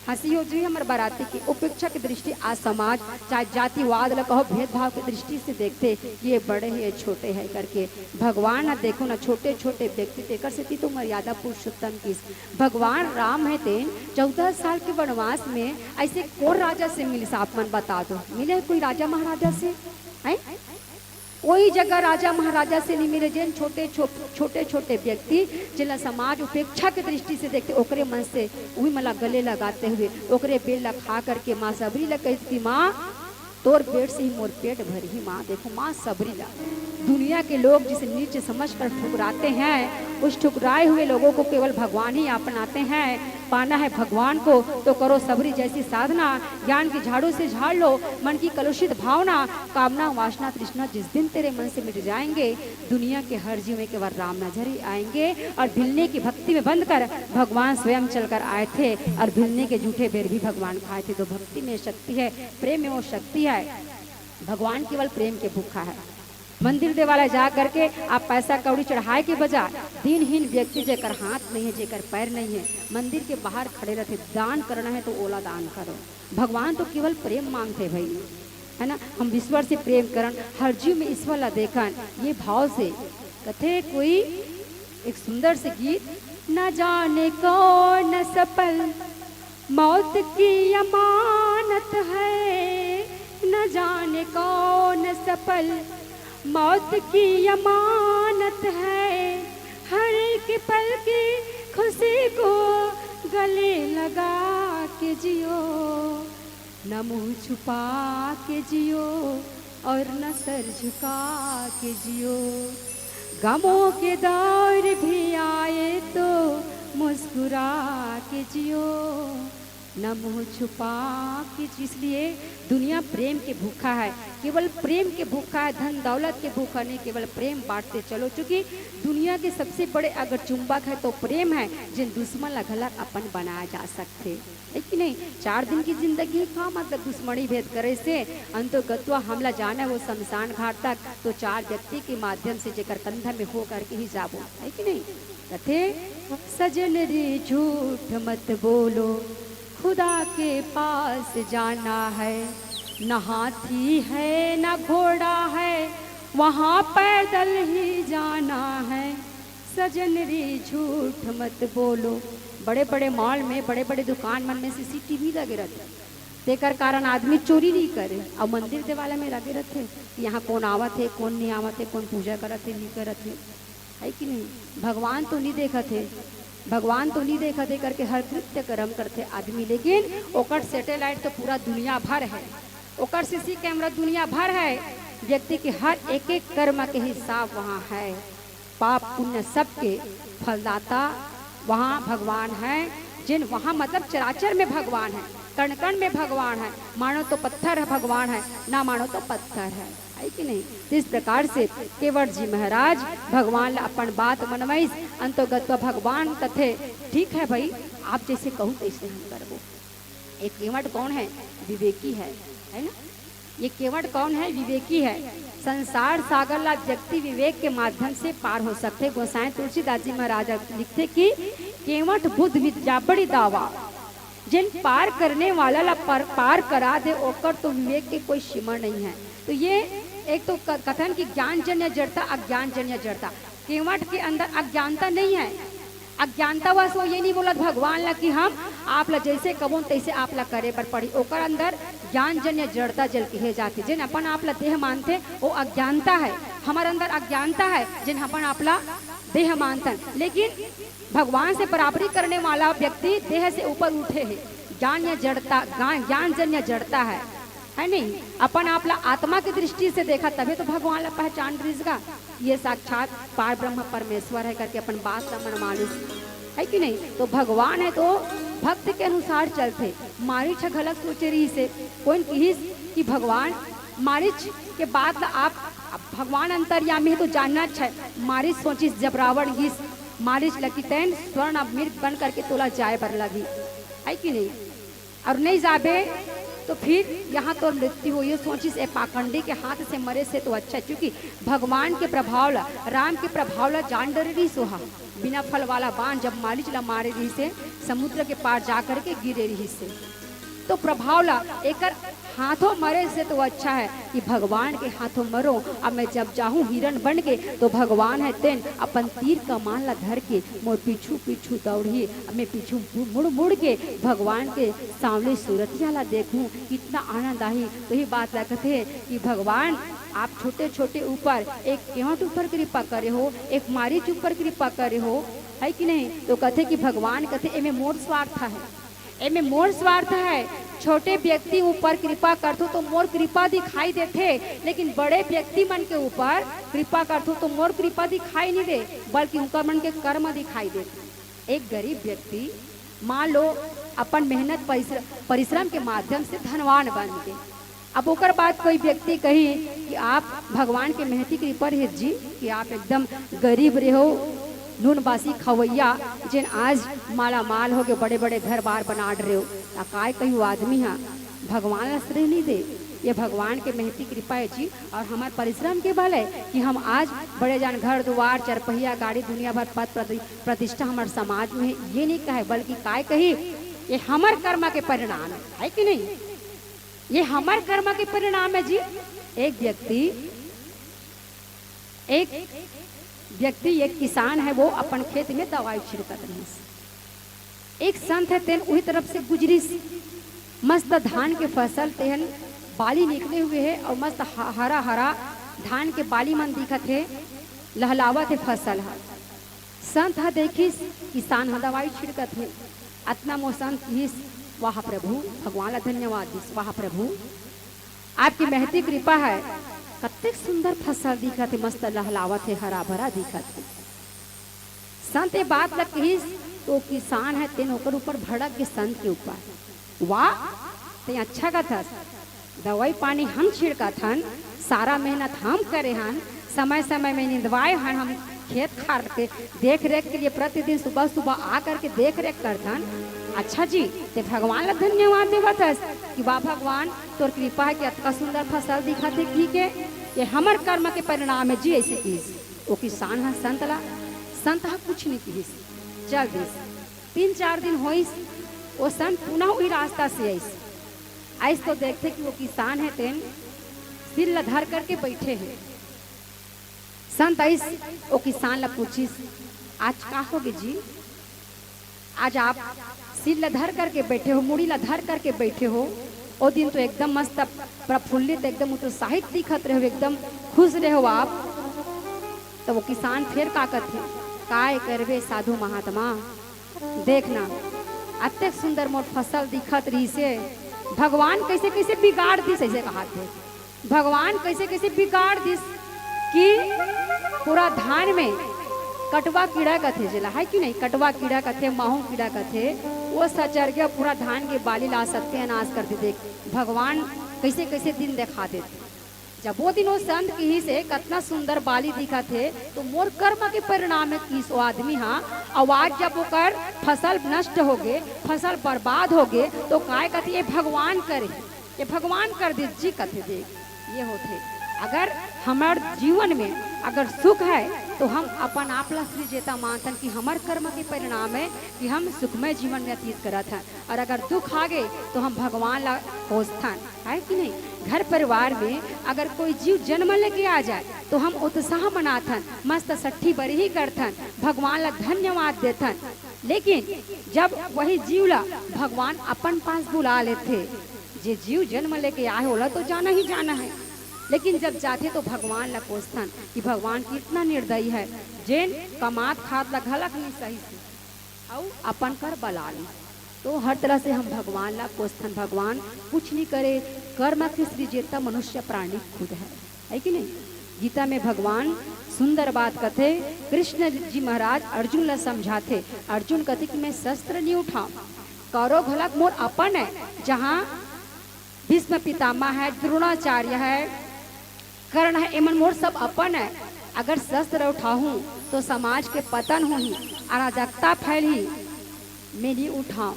हंसी हो जी हमर बाराती की। उपेक्षा की दृष्टि आज समाज, चाहे जातिवाद ला कहो, भेदभाव की दृष्टि से देखथे कि ये बड़े है, ये छोटे है करके। भगवान ना देखो ना, छोटे छोटे व्यक्ति, तेकर सेती तो मर्यादा पुरुषोत्तम की। भगवान राम है तेन चौदह साल के वनवास में ऐसे कोन राजा से मिलिस? आप मन बता दो, मिले कोई राजा महाराजा से? हैं? कोई जगह राजा महाराजा से नहीं मिले। जेन छोटे छो-, छोटे छोटे व्यक्ति जिनला समाज उपेक्षा के दृष्टि से देखथे, ओकरे मन से उही मन ला गले लगाते हुए ओकरे बेल ला खा करके माँ सबरी ला कहिस कि माँ, तोर बेल से ही मोर पेट भरही माँ। देखो माँ सबरी ला, दुनिया के लोग जिसे नीच समझकर ठुकराते हैं, उस ठुकराए हुए लोगों को केवल भगवान ही अपनाते हैं। पाना है भगवान को तो करो सबरी जैसी साधना, ज्ञान की झाड़ू से झाड़ लो मन की कलुषित भावना, कामना, वासना, तृष्णा जिस दिन तेरे मन से मिट जाएंगे, दुनिया के हर जीव में केवल राम नजर ही आएंगे। और भिलने की भक्ति में बंद कर भगवान स्वयं चलकर आए थे और भिलने के जूठे बेर भी भगवान खाए थे। तो भक्ति में शक्ति है, प्रेम में वो शक्ति है। भगवान केवल प्रेम के भूखा है। मंदिर देवाला जा करके आप पैसा कौड़ी चढ़ाए के बजाय दीनहीन व्यक्ति, जेकर हाथ नहीं है, जेकर पैर नहीं है, मंदिर के बाहर खड़े रहते, दान करना है तो ओला दान करो। भगवान तो केवल प्रेम मांगथे भाई, है ना? हम ईश्वर से प्रेम करन, हर जीव में ईश्वर ला देखन, ये भाव से। कथे कोई एक सुंदर से गीत, न जाने कौन सफल मौत की अमानत है, न जाने कौन सफल मौत की अमानत है। हर एक पल की खुशी को गले लगा के जियो, न मुंह छुपा के जियो और न सर झुका के जियो। गमों के दौर भी आए तो मुस्कुरा के जियो, न मुंह छुपा के जियो। इसलिए दुनिया प्रेम के भूखा है, केवल प्रेम के भूखा है, धन दौलत के भूखा नहीं, केवल प्रेम बांटते चलो। चूंकि दुनिया के सबसे बड़े अगर चुंबक है तो प्रेम है, जिन दुश्मन ला घला अपन बनाया जा सकथे, है कि नहीं? चार दिन की जिंदगी है, का मतलब दुश्मनी भेद करे से? अंतो गत्वा हमला जाना है वो शमशान घाट तक, तो चार व्यक्ति के माध्यम से जेकर कंधा में हो करके ही जाबो, है कि नहीं? कथे, सजन रे झूठ मत बोलो, खुदा के पास जाना है, न हाथी है न घोड़ा है, वहाँ पैदल ही जाना है। सजन रे झूठ मत बोलो। बड़े बड़े मॉल में, बड़े बड़े दुकान मन में सीसीटीवी लगे रहथे, तेकर कारण आदमी चोरी नहीं करे। और मंदिर देवाला में लगे रहथे कि यहाँ कौन आवत है, कौन नहीं आवत है, कौन पूजा करत है, नहीं करत है, है कि नहीं? भगवान तो नहीं देखत है, भगवान तो नहीं देखत है करके हर कृत्य कर्म करथे आदमी, लेकिन ओकर सैटेलाइट तो पूरा दुनिया भर है, ओकर सीसी कैमरा दुनिया भर है। व्यक्ति के हर एक एक कर्म के हिसाब वहाँ है। पाप पुण्य सबके फलदाता वहाँ भगवान है। जिन वहाँ मतलब चराचर में भगवान है, कण कण में भगवान है, मानो तो पत्थर है भगवान है, ना मानो तो पत्थर है, है कि नहीं? तो इस प्रकार से केवट जी महाराज भगवान ला अपन बात मनवाइस। अंतोगत्वा भगवान कथे, ठीक है भाई, आप जैसे कहू तैसे हम करबो। ये केवट कौन है? विवेकी है, है ना? ये केवट कौन है? विवेकी है। संसार सागर ला व्यक्ति विवेक के माध्यम से पार हो सकथे। गोसाई तुलसीदास जी महाराज लिखथे कि केवट बुध विद्या बड़ी दावा, जिन पार करने वाला ला पर, पार करा दे, ओकर तो विवेक के कोई सीमा नहीं है। तो ये एक तो क-, कथन कि ज्ञानजन्य जड़ता, अज्ञानजन्य जड़ता। केवट के अंदर अज्ञानता नहीं है, अज्ञानतावश वो ये नहीं बोलत भगवान ला कि हम आप ला जैसे कबोन तैसे आप ला करे बर पड़ी। ओकर अंदर ज्ञान जन्य जड़ता जेला कहे जाथे। जेन अपन आप ला देह मानथे, वो अज्ञानता है। हमर अंदर अज्ञानता है, जेन अपन आप ला देह मानथन। लेकिन भगवान से बराबरी करने वाला व्यक्ति देह से ऊपर उठे है। ज्ञान या जड़ता, ज्ञान, ज्ञान जन्य जड़ता है, है नहीं? अपन आप ला आत्मा की दृष्टि से देखा, तभी तो भगवान ला पहचान रिस गा। ये साक्षात पार ब्रह्म परमेश्वर है करके अपन बात ला मन मानिस, है कि नहीं? तो भगवान है तो भक्त के अनुसार चलथे। मारीच ह घलक सोचे रहिस हे, कोन किहिस कि भगवान, मारीच के बात ला आप, अब भगवान अंतर्यामी है तो जानना अच्छा है। मारीच सोचिस, जब रावण गिस मारीच ल कि तेन स्वर्ण अब मृग बन करके तोला जाए बर लगही, है कि नहीं? और नहीं जाबे तो फिर यहाँ तोर मृत्यु होही। सोचिस ए पाखंडी के हाथ से मरे से तो अच्छा है, क्योंकि भगवान के प्रभाव ला, राम के प्रभाव ला जान डरे रहिस ओहा। बिना फल वाला बाण जब मारीच ला मारे रहिस हे, समुद्र के पार जा करके गिरे रहिस हे, तो प्रभाव ला एकर हाथों मरे से तो अच्छा है कि भगवान के हाथों मरो। अब मैं जब जाहूँ हिरण बन के, तो भगवान है तेन अपन तीर कमान ला धर के मोर पीछू पीछू दौड़ही। अब मैं पीछू मु-, मुड़ मुड़ के भगवान के सांवली सूरतिया ला देखहूँ, कितना आनंद आही। तो ही बात ला कथे कि भगवान, आप छोटे छोटे ऊपर, एक केवट ऊपर कृपा करे हो, एक मारीच ऊपर कृपा करे हो, है कि नहीं? तो कथे कि भगवान कथे, एमे मोर स्वार्थ है, एमे मोर स्वार्थ है। छोटे व्यक्ति ऊपर कृपा करथो तो मोर कृपा दिखाई देथे, लेकिन बड़े व्यक्ति मन के ऊपर कृपा करथो तो मोर कृपा दिखाई नहीं दे, बल्कि उनकर मन के कर्म दिखाई देथे। एक गरीब व्यक्ति, मान लो, अपन मेहनत परिश्र-, परिश्रम के माध्यम से धनवान बन गे। अब ओकर बाद कोई व्यक्ति कही कि आप भगवान के महती कृपा रहे जी, कि आप एकदम गरीब रहे हो, नून बासी खवैया, जेन आज माला माल हो गए, बड़े बड़े घर बार बना रहे हो। त काय कही वो आदमी हा, भगवान ला श्रेय नहीं दे, ये भगवान के महती कृपा है जी, और हमर परिश्रम के बल है कि हम आज बड़े जान घर दुआर, चरपहिया गाड़ी, दुनिया भर पद प्रति-, प्रतिष्ठा हमर समाज में है, ये नहीं कहे, बल्कि काय कही, ये हमर कर्म के परिणाम है, है कि नहीं? ये हमर कर्म के परिणाम है जी। एक व्यक्ति, एक व्यक्ति, एक किसान है, वो अपन खेत में दवाई छिड़कत रहिस। एक संत है, तेन उही तरफ से गुजरिस। मस्त धान के फसल, तेहन बाली निकले हुए है और मस्त ह-, हरा हरा धान के बाली मन दिखत है, लहलावत है फसल ह। संत ह देखिस, किसान ह दवाई छिड़कत हे। अतना म ओ संत किहिस, "वाह प्रभु, भगवान ला धन्यवाद दिस, वाह प्रभु, आपकी महती कृपा है, कतेक सुंदर फसल दिखत हे, मस्त लहलावत हे, हरा भरा दिखत हे।" संत ये बात ला किहिस, तो किसान है, तेन ओकर ऊपर भड़क गे, संत के ऊपर। वाह, तें अच्छा कथस, दवाई पानी हम छिड़कत हन, सारा मेहनत हम करे हन, समय समय में निंदवाए हन, हम खेत खार के देख रेख के लिए प्रतिदिन सुबह सुबह आ करके देख रेख करथन। अच्छा जी, तें भगवान ला धन्यवाद देवत हस कि वाह भगवान, तोर कृपा है कि अतका सुंदर फसल दिखत हे, ठीक है, ये हमर कर्म के परिणाम है जी, ऐसे किहिस। ओ किसान ह संत ला, संत ह कुछ नहीं किहिस, चल दिस। तीन चार दिन होइस, ओ संत पुनः वही रास्ता से आइस। आइस तो देखथे कि वो किसान है, तेन सिल ला धर करके बैठे हे। संत आइस, ओ किसान ला पूछिस, "आज का हो गे जी? आज आप सिल ला धर करके बैठे हो, मुड़ी ला धर करके बैठे हो। ओ दिन तो एकदम मस्त प्रफुल्लित, एकदम उत्साहित दिखत रहे हो, एकदम खुश रहे हो आप।" तो वो किसान फिर का कथे, "काय करबे साधु महात्मा, देखना, अतेक सुंदर मोर फसल दिखत रहिसे, भगवान कैसे कैसे बिगाड़ दिस," ऐसे कहाथे। भगवान कैसे कैसे बिगाड़ दिस कि पूरा धान में कटवा कीड़ा कथे जेला, है कि नहीं? कटवा कीड़ा कथे, माहू कीड़ा कथे, वो सचर के पूरा धान के बाली ला सत्यानाश कर दे। देख, भगवान कैसे कैसे दिन दिखा देथे। जब वो दिन वो संत किहिस हे, "कतना सुंदर बाली दिखत हे, तो मोर कर्म के परिणाम है," किहिस वो आदमी हा। अउ आज जब ओकर फसल नष्ट हो गे, फसल बर्बाद हो गे, तो काय कथे, "ये भगवान करे, ये भगवान कर दे जी," कथे। देख, ये होथे, अगर हमर जीवन में अगर सुख है, तो हम अपन आप ला सृजेता मानथन कि हमर कर्म के परिणाम है कि हम सुखमय जीवन व्यतीत करत हन। और अगर दुख आ गे, तो हम भगवान ला कोसथन, है कि नहीं? घर परिवार में अगर कोई जीव जन्म लेके आ जाए, तो हम उत्साह मनाथन, मस्त सट्ठी बरही करथन, भगवान ला धन्यवाद देथन। लेकिन जब वही जीव ला भगवान अपन पास बुला लेथे, जे जीव जन्म लेके आए ओला तो जाना ही जाना है, लेकिन जब जाथे तो भगवान ला कोसथन कि भगवान कितना निर्दयी है, जेन कमात खात ला घलक नहीं सही से अउ अपन कर बला ले। तो हर तरह से हम भगवान ला कोसथन, भगवान कुछ नहीं करे, कर्म के सृजेता मनुष्य प्राणी खुद है, है कि नहीं? गीता में भगवान सुंदर बात कथे, कृष्ण जी महाराज अर्जुन ला समझाथे। अर्जुन कथे कि मैं शस्त्र नहीं उठाऊं, कौरव घलक मोर अपन है, जहां भीष्म पितामह है, द्रोणाचार्य है, कर्ण है, एमन मोर सब अपन है। अगर शस्त्र उठाहूं तो समाज के पतन होही, अराजकता फैलही। मैं नहीं उठाऊं।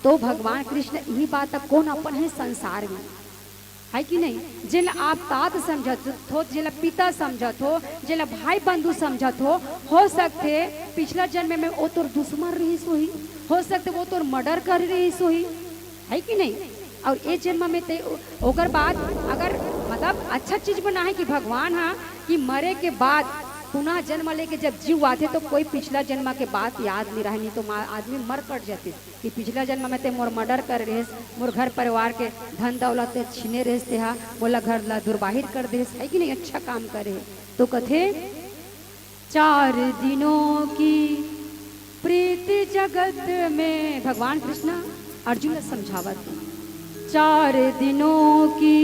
तो भगवान कृष्ण यही बात, कौन अपन है संसार में, है कि नहीं? जेला आप तात समझत हो, जेला पिता समझत हो, जेला भाई बंधु समझत हो, हो सकथे पिछला जन्म में वो तोर दुश्मन रहिस होही, हो सकथे वो तोर मर्डर कर रहिस होही, है कि नहीं? और ए जन्म में ते ओकर बाद अगर मतलब अच्छा चीज बना है कि भगवान हा कि मरे के बाद पुनः जन्म लेके जब जीव आथे तो कोई पिछला जन्म के बात याद नहीं रहे, नहीं तो मा-, आदमी मर कट जाते कि पिछला जन्म में ते मोर मर्डर कर रहे, मोर घर परिवार के धन दौलत ते छीने रहे, ते हा मोला घर ला दुर्बाहिर कर दे, है कि नहीं? अच्छा काम करे। तो कथे, चार दिनों की प्रीत जगत में, भगवान कृष्ण अर्जुन ला समझावत हे, चार दिनों की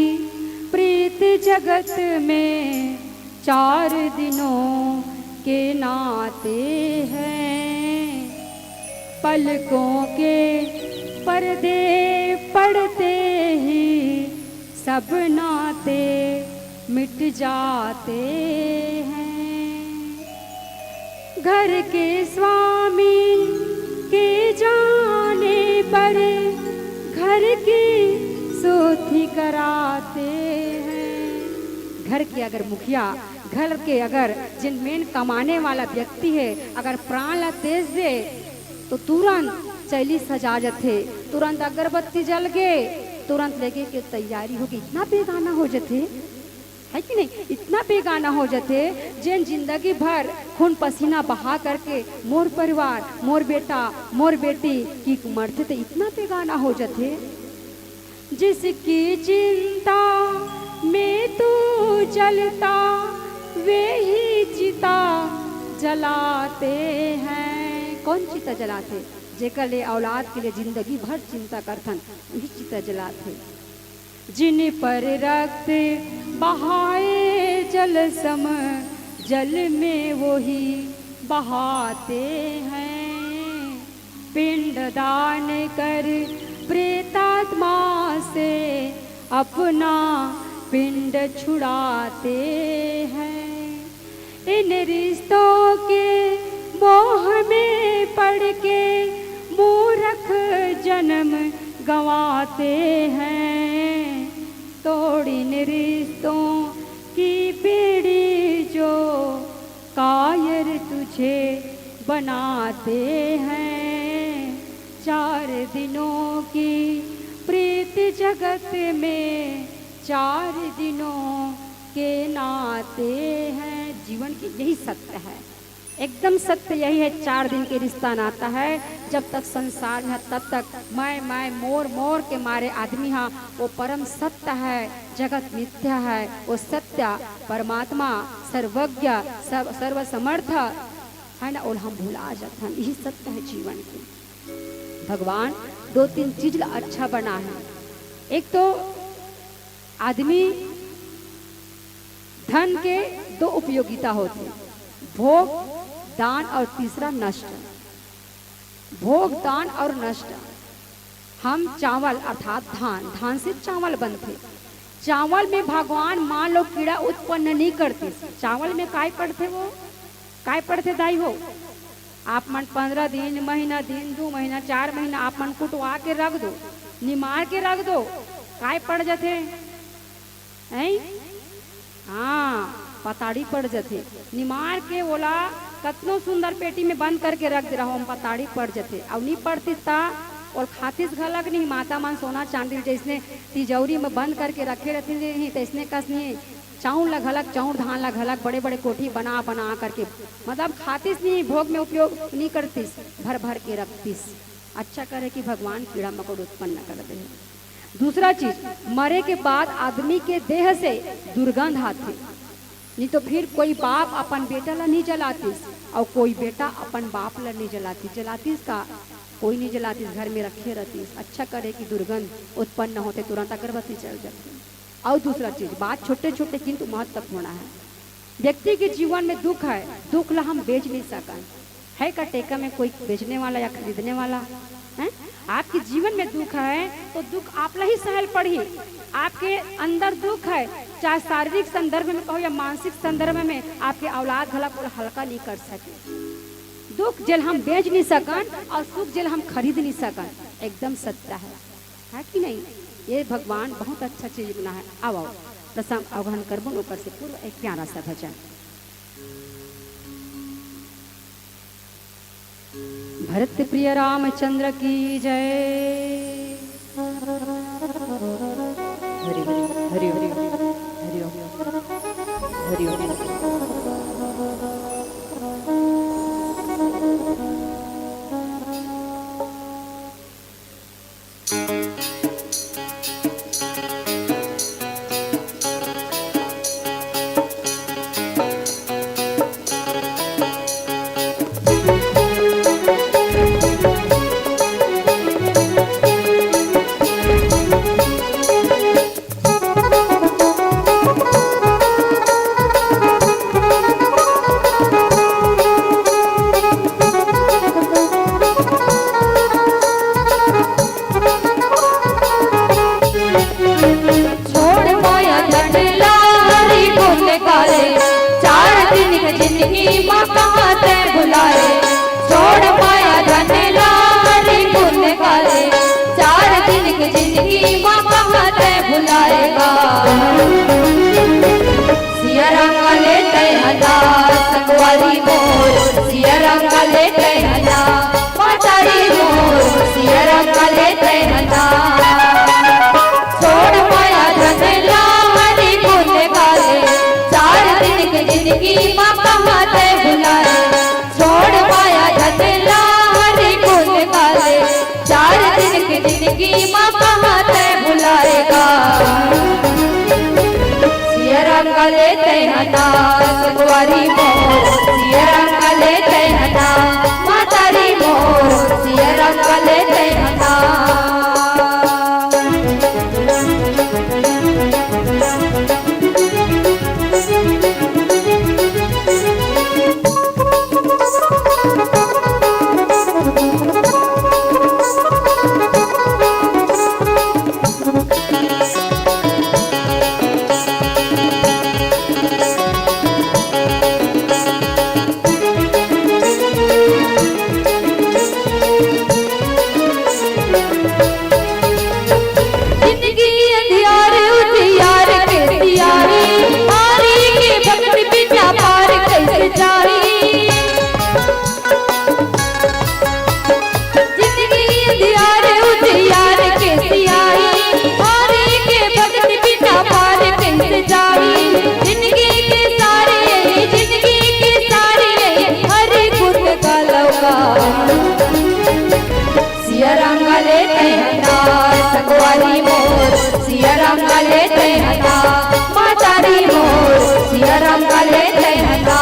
प्रीत जगत में, चार दिनों के नाते हैं। पलकों के पर्दे पड़ते ही सब नाते मिट जाते हैं। घर के स्वामी के जाने पर घर की सोथी कराते हैं। घर के अगर मुखिया, घर के अगर जिन मेन कमाने वाला व्यक्ति है, अगर प्राण ला तेज दे तो तुरंत चैली सजा जथे, तुरंत अगरबत्ती जल गे, तुरंत लेगे के तैयारी होगे। इतना बेगाना हो जथे, है कि नहीं? इतना बेगाना हो जथे, जेन जिंदगी भर खून पसीना बहा करके मोर परिवार, मोर बेटा, मोर बेटी की मरथे, तो इतना बेगाना हो जथे। जिसकी चिंता में तू जलता, वे ही चिता जलाते हैं। कौन चिता जलाथे? जेकर ले औलाद के लिए जिंदगी भर चिंता करथन, वही चिता जलाथे। जिन पर रक्त बहाए जल सम, जल में वही बहाते हैं। पिंड दान कर प्रेतात्मा से अपना पिंड छुड़ाते हैं। इन रिश्तों के मोह में पड़ के मूर्ख जन्म गंवाते हैं। तोड़ इन रिश्तों की बेड़ी जो कायर तुझे बनाते हैं। चार दिनों की प्रीत जगत में, चार दिनों के नाते हैं। जीवन की यही सत्य है, एकदम सत्य यही है। चार दिन के रिश्ता नाता है, जब तक संसार है तब तक मैं मैं मोर मोर के मारे आदमी हा, वो परम सत्य है, जगत मिथ्या है, वो सत्य परमात्मा सर्वज्ञ सर्व सर्वसमर्थ है ना, ओला हम भुला जाथन। यही सत्य है जीवन के। भगवान दो तीन चीज ला अच्छा बना है। एक तो आदमी धन के दो उपयोगिता होथे, भोग, दान और तीसरा नष्ट। भोग, दान और नष्ट। हम चावल अर्थात धान, धान से चावल बनथे। चावल में भगवान मान लो कीड़ा उत्पन्न नहीं करतिस, चावल में काय पड़थे वो? काय पड़थे दाई हो? आप मन पंद्रह दिन, महीना दिन, दू महीना, चार महीना आप मन कुटवा के रख दो, निमार के रख दो, काय पड़ जथे? हैं? हाँ, पताड़ी पड़ जथे। निमार के ओला कतनो सुंदर पेटी में बंद करके रख दे रहो, हम पताड़ी पड़ जथे। अउ नी पड़तिस ता ओल खातिस घलक नहीं। माता मन सोना चांदी जैसने तिजौरी में बंद करके रखे रहती नहीं, तैसने कस नहीं। टाउन ला घलक, चाउर धान ला घलक, बड़े-बड़े कोठी बना-बना करके, मतलब खातिस नहीं, भोग में उपयोग नहीं करतिस, भर-भर के रखतिस। अच्छा करे कि भगवान कीड़ा मकोड़ उत्पन्न न कर दे। दूसरा चीज, मरे के बाद आदमी के देह से दुर्गंध आथे। नहीं तो फिर कोई बाप अपन बेटा ला नहीं जलातिस, अउ कोई बेटा अपन बाप ला नहीं जलातिस। जलातिस का? कोई नहीं जलातिस, घर में रखे रहतिस। अच्छा करे कि दुर्गंध उत्पन्न होथे, तुरंत अगरबत्ती चल जाथे। अउ दूसरा चीज, बात छोटे-छोटे किंतु महत्वपूर्ण है। व्यक्ति के जीवन में दुख है, दुख ला हम बेच नहीं सकन। है का टेका में कोई बेचने वाला या खरीदने वाला? हैं? आपके जीवन में दुख है तो दुख आप ला ही सहल पड़ही। आपके अंदर दुख है, चाहे शारीरिक संदर्भ में कहो या मानसिक संदर्भ में, आपके औलाद घला को हल्का नहीं कर सके। दुख जेल हम बेच नहीं सकन अउ सुख जेल हम खरीद नहीं सकन, एकदम सत्य है, है कि नहीं? ये भगवान बहुत अच्छा चीज बना है। आओ, आओ, प्रसंग आह्वान करबो, ओकर से पूर्व एक प्यारा सा भजन। भरत प्रिय रामचंद्र की जय। हरि हरि हरि हरि हरि हरि। छोड़ माया धन ला हरि गुण गाए, चार दिन के जिंदगी मा कहाँ तै भुलाए। छोड़ माया धन ला हरि गुण गाए, चार दिन के जिंदगी मा कहाँ तै भुलाएगा। सिया राम का लेते हना संगवारी मोर, सिया राम का लेते हना महतारी मोर, सिया राम का लेते हना। छोड़ माया धन ला हरि गुण गाए, चार दिन के जिंदगी मा कहाँ तै भुलाए। छोड़ माया धन ला हरि गुण गाए, चार दिन के जिंदगी मा कहाँ तै भुलाएगा। सिया राम का लेते हना संगवारी मोर, सिया राम का लेते हना महतारी मोर, सिया राम का लेते हना। जिंदगी अंधियार उजियार के सियारी, हारी के भगत बिना पार कैसे जाई। जिंदगी अंधियार उजियार के सियारी, हारी के भगत बिना पार कैसे जाई। जिंदगी के सारे, जिंदगी के सारे हरि गुण गालौगा। सिया राम का लेते हना संगवारी मोर, सिया राम का लेते हना महतारी मोर, सिया राम का लेते हना।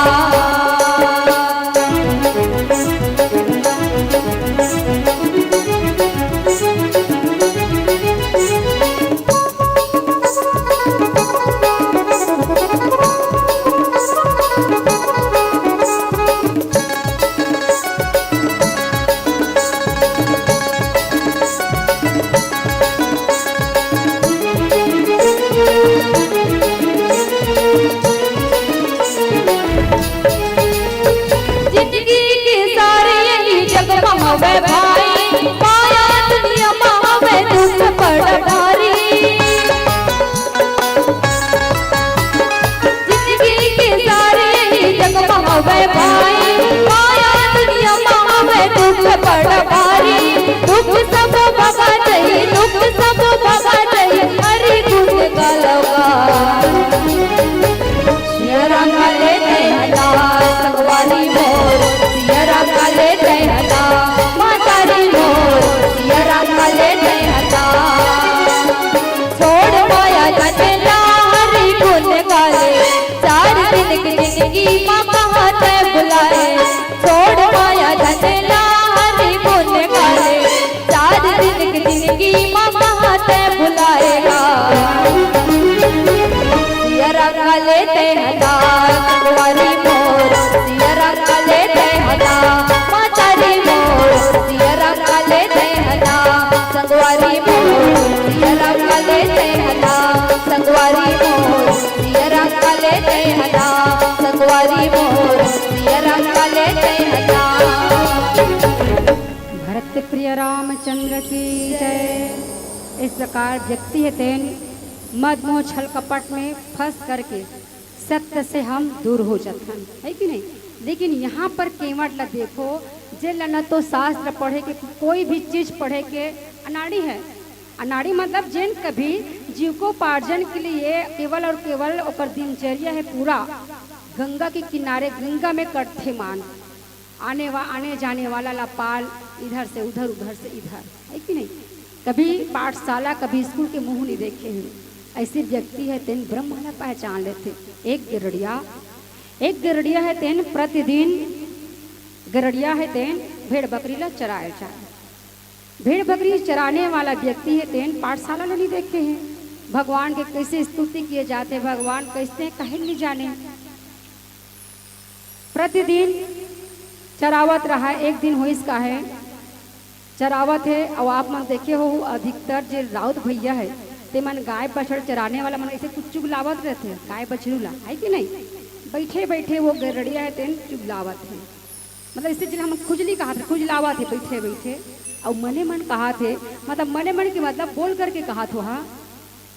जिंदगी के सारे यही जग मा हवे भाई, माया दुनिया मा हवे दुख बड़ भारी। जिंदगी के सारे यही जग मा हवे भाई, माया दुनिया मा हवे दुख बड़ भारी। दुख सब भगा दई, दुख सब भगा दई, हरि गुण गालौगा। की जय। इस प्रकार व्यक्ति हे तेन मद मोह छल कपट में फंस करके सत्य से हम दूर हो जाथन, है कि नहीं? लेकिन यहाँ पर केवट ला देखो, जे ला न तो शास्त्र पढ़े के, कोई भी चीज पढ़े के अनाड़ी है। अनाड़ी मतलब जेन कभी जीविकोपार्जन के लिए केवल और केवल ओकर दिनचर्या है पूरा गंगा के किनारे, गंगा में कटथे मान। आने वा-, आने जाने वाला ला पाल, इधर से उधर, उधर से इधर, है कि नहीं? कभी पाठशाला, कभी स्कूल के मुंह नहीं देखे हैं। ऐसे व्यक्ति है तेन ब्रह्म ला पहचान लेथे। एक गिरड़िया, एक गिरड़िया है तेन प्रतिदिन, गिरड़िया है तेन भेड़ बकरी ला चराए जाए। भेड़ बकरी चराने वाला व्यक्ति है तेन पाठशाला ला नहीं देखे हैं। भगवान के कैसे स्तुति किए जाते, भगवान कैसे कहे नहीं जाने। प्रतिदिन चरावत रहा, एक दिन होइस का है, चरावत है। और आप मन देखे हो, अधिकतर जे राउत भैया है, ते मन गाय बछड़ चराने वाला मन ऐसे कुछ चुगलावत रहते हैं गाय बछड़ू ला, है कि नहीं? बैठे बैठे वो गरड़िया है तेन चुगलावत है, मतलब इसे जिन हम खुजली कहा थे, खुजलावत है बैठे बैठे। और मने मन कहा थे, मतलब मने मन के मतलब बोल करके कहा थो, हाँ,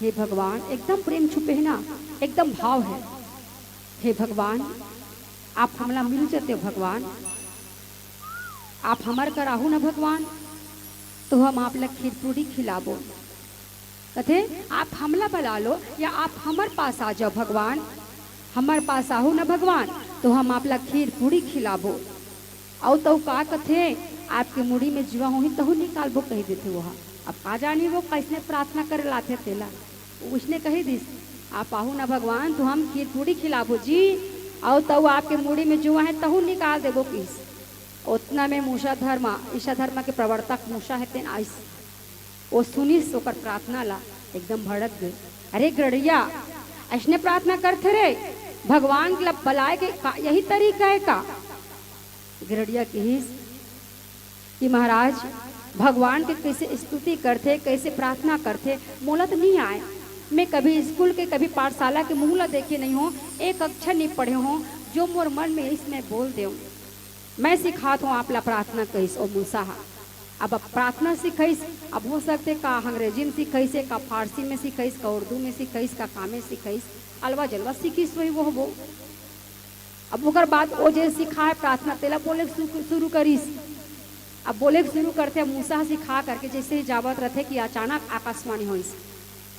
हे भगवान, एकदम प्रेम छुपे है ना, एकदम भाव है। हे भगवान, आप हमला मिल जते भगवान, आप हमर कर आहू न भगवान, तो हम आप ला खीर पूरी खिलाबो। कथे, आप हमला बला लो या आप हमर पास आ जाओ भगवान, हमर पास आहू न भगवान, तो हम आप ला खीर पूरी खिलाबो। अउ तउ का कथे, आपके मुड़ी में जुआ होही तहू निकालबो कही देथे वो हा। अब का जानी वो कैसने प्रार्थना करे लाथे तेला। उसने कही दिस, आप आहू ना भगवान, तो हम खीर पूरी खिलाबो जी, अउ तउ आपके मुड़ी में जुआ है तहू निकाल देबो किस। ओतना में मूसा धर्मा, ईसा धर्मा के प्रवर्तक मूसा है तेन आइस। वो सुनिस ओकर प्रार्थना ला, एकदम भड़क गए। अरे गड़िया, ऐसने प्रार्थना करथे रे, भगवान ला बलाए के का यही तरीका है का? गिरड़िया किहिस कि महाराज, भगवान के कैसे स्तुति करथे, कैसे प्रार्थना करथे, मोला तो नहीं आए। मैं कभी स्कूल के, कभी पाठशाला के मुंह ला देखे नहीं हो, एक अक्षर नहीं पढ़े हो, जो मोर मन में इस मैं बोल देव। मैं सिखात हूँ आप ला प्रार्थना कहिस ओ मूसा हा। अब, अब प्रार्थना सिखाइस, अब हो सकथे का अंग्रेजी में सिखाइस, का फारसी में सिखाइस, का उर्दू में सिखाइस, का कामे सिखाइस, अलवा जलवा सिखिस होही वो, वो। अब ओकर बाद ओ जे सिखाए प्रार्थना, तेला बोले शुरू, शुरू करिस। अब बोले शुरू करथे, मूसा ह सिखा करके जैसे ही जावत रहथे कि अचानक आकाशवाणी होइस।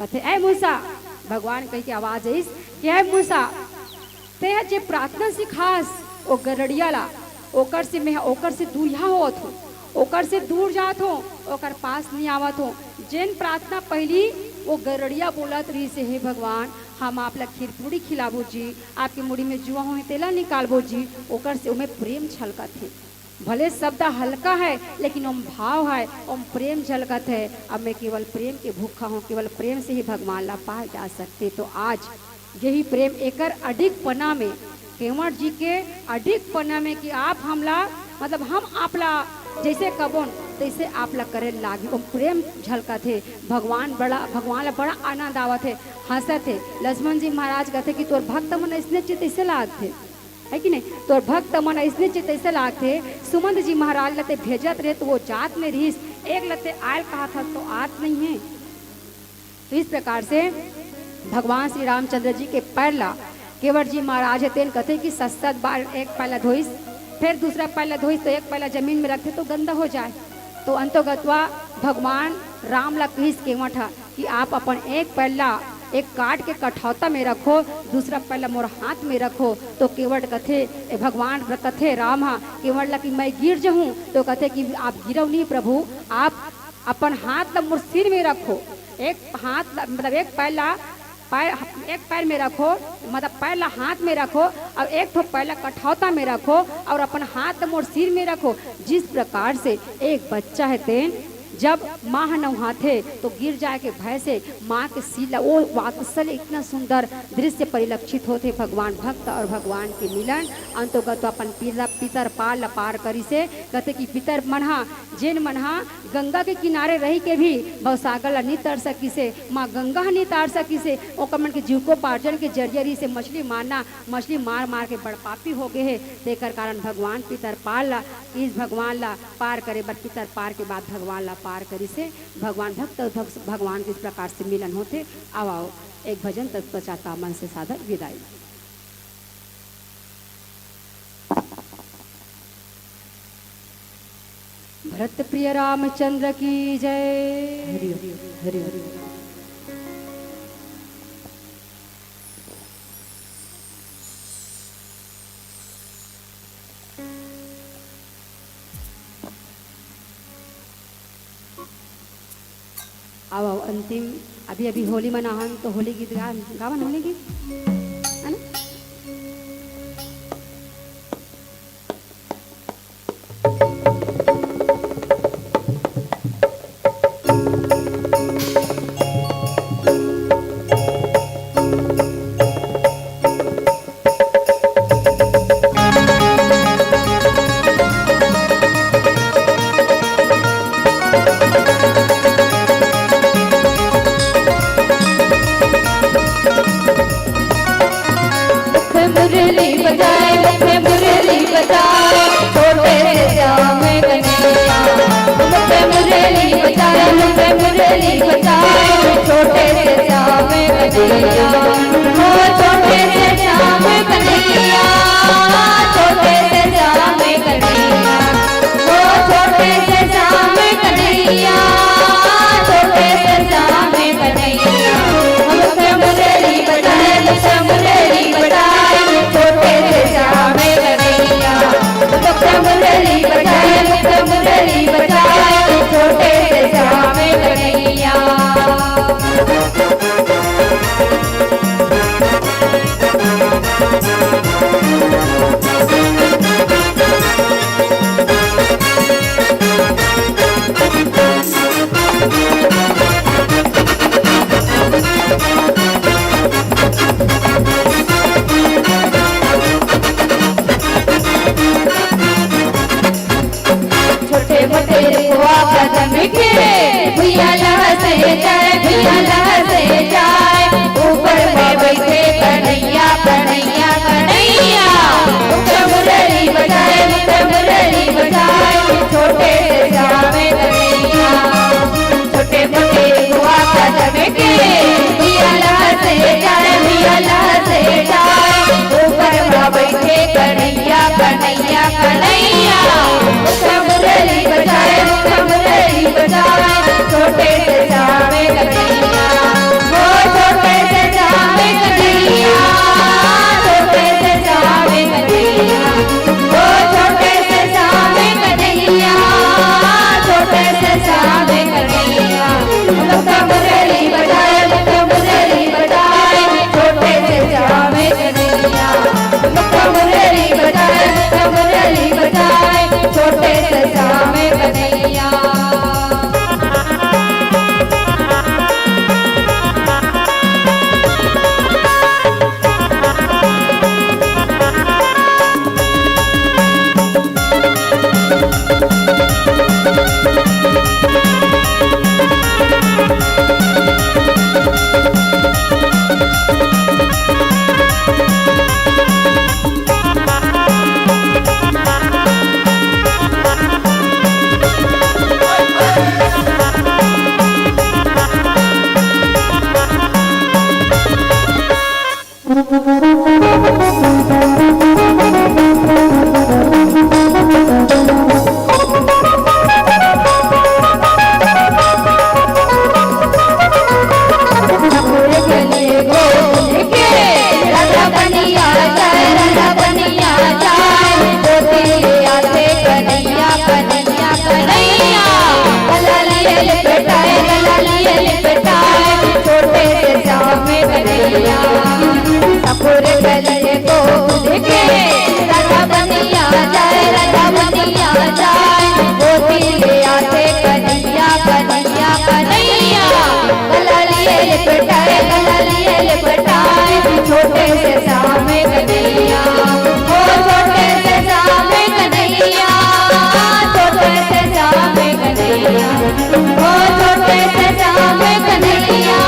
कथे, "ए मूसा," भगवान कहि के आवाज आइस कि, "ए मूसा, तें ह जे प्रार्थना सिखास ओ गरड़िया ला, ओकर से मैं ओकर से दूरिहा होत हूँ, ओकर से दूर जात हूँ, ओकर पास नहीं आवत हूँ।" जेन प्रार्थना पहली वो गरड़िया बोलत रहिस, "हे भगवान, हम आप ला खीर पूरी खिलाबो जी, आपके मुड़ी में जुआ होही तेला निकालबो जी, ओकर से ओमे प्रेम झलकत हे।" भले शब्द हल्का है, लेकिन ओम भाव है, ओम प्रेम झलकत है। अब मैं केवल प्रेम के भूखा हूँ, केवल प्रेम से ही भगवान ला पाए जा सकते। तो आज यही प्रेम एकर अडिग पना में, केवट जी के अडिग पना में कि आप हमला, मतलब हम आप ला जैसे कबोन, तैसे आप ला करे लागी। ओम प्रेम झलकत हे। भगवान बड़ा, भगवान ला बड़ा आनंद आवत हे, हंसत हे। लक्ष्मण जी महाराज कहते कि तोर भक्त मन ऐसने चित ऐसे लागत हे। है कि नहीं? तोर भक्त मन अइसने चित अइसे लागथे, सुमंत जी महाराज ला ते भेजत रहे तो वो जात नहीं रहिस, एक ला ते आयल कहा था तो आत नहीं है। तो इस प्रकार से भगवान श्री रामचंद्र जी के पैर ला केवट जी महाराज हे तेन कथे कि सत सत बार एक पैर ला धोइस, फिर दूसरा पैर ला धोइस तो एक पैर ला जमीन में रखथे तो गंदा हो जाए। तो अंतोगत्वा भगवान राम ला कहिस केवट ह कि आप अपन एक पैर ला एक काट के कठौता में रखो, दूसरा पैर ला मोर हाथ में रखो। तो केवट कथे, ए भगवान कथे राम हा केवट ला कि मैं गिर जहूं, तो कथे कि आप गिरव नहीं प्रभु, आप अपन हाथ ला मोर सिर में रखो। एक हाथ ला, मतलब एक पैर ला, पैर, एक पैर में रखो, मतलब पैर ला हाथ में रखो और एक ठो पैर ला कठौता में रखो और अपन हाथ ला मोर सिर में रखो। जिस प्रकार से एक बच्चा है तेन जब माँ ह नहाथे तो गिर जाए के भय से माँ के सीला, वो वात्सल्य इतना सुंदर दृश्य परिलक्षित होथे। भगवान भक्त और भगवान के मिलन अंतोगत अपन पीला पितर पार ल पार करिसे। कथे कि पितर मन ह, जेन मन ह गंगा के किनारे रहि के भी भवसागर ल नी तर सकिसे, माँ गंगा ह नी तार सकिसे, ओकर मन के जीविकोपार्जन के जरिया रहिसे मछली मारना, मछली मार मार के बड़ पापी हो गए हे। तेकर कारण भगवान पितर पार ल, इस भगवान ल पार करे बर पितर पार के बाद भगवान ला पार करिस हे। भगवान भक्त अउ भक्त भगवान के इस प्रकार से मिलन होथे। आओ, आओ, एक भजन तत्पश्चात आप मन से सादर विदाई। भरत प्रिय रामचंद्र की जय। हरि ओम, हरि ओम। आओ, आओ, अंतिम, अभी, अभी होली मनाहन, तो होली गीत गा-, गावन होली गीत, है ना? मुरली बजाए, मुझे मुरली बजाए, छोटे से श्याम कन्हैया। मुझे मुरली बजाए, मुझे मुरली बजाए, छोटे से श्याम कन्हैया। ओ छोटे से श्याम कन्हैया, छोटे से श्याम कन्हैया। ओ छोटे से श्याम कन्हैया, छोटे से श्याम कन्हैया। मुझे मुरली बजाए, मुझे मुरली बजाए, छोटे से श्याम कन्हैया। मुझे मुरली बजाए, मुझे मुरली बजाए, छोटे से श्याम कन्हैया। छोटे मोटे रुआ कदम के, भैया लहसे जाए, भैया लहसे जाए। ऊपर में बैठे कन्हैया, कन्हैया, कन्हैया। मुख मुरली बजाए, मुख मुरली बजाए, छोटे से श्याम कन्हैया। छोटे मोटे रुआ कदम के, भैया लहसे जाए, भैया लहसे जाए। ऊपर में बैठे कन्हैया, कन्हैया, कन्हैया। मुख मुरली बजाए, मुख मुरली बजाए, छोटे से श्याम कन्हैया। ओ छोटे से श्याम कन्हैया, छोटे से श्याम कन्हैया। ओ छोटे से श्याम कन्हैया, छोटे से श्याम कन्हैया। मुख मुरली बजाए, मुख मुरली बजाए, छोटे से श्याम कन्हैया। मुख मुरली बजाए, मुख मुरली बजाए, छोटे से श्याम कन्हैया। छोटे से श्याम कन्हैया, ओ छोटे से श्याम कन्हैया, छोटे से श्याम कन्हैया, ओ छोटे से श्याम कन्हैया,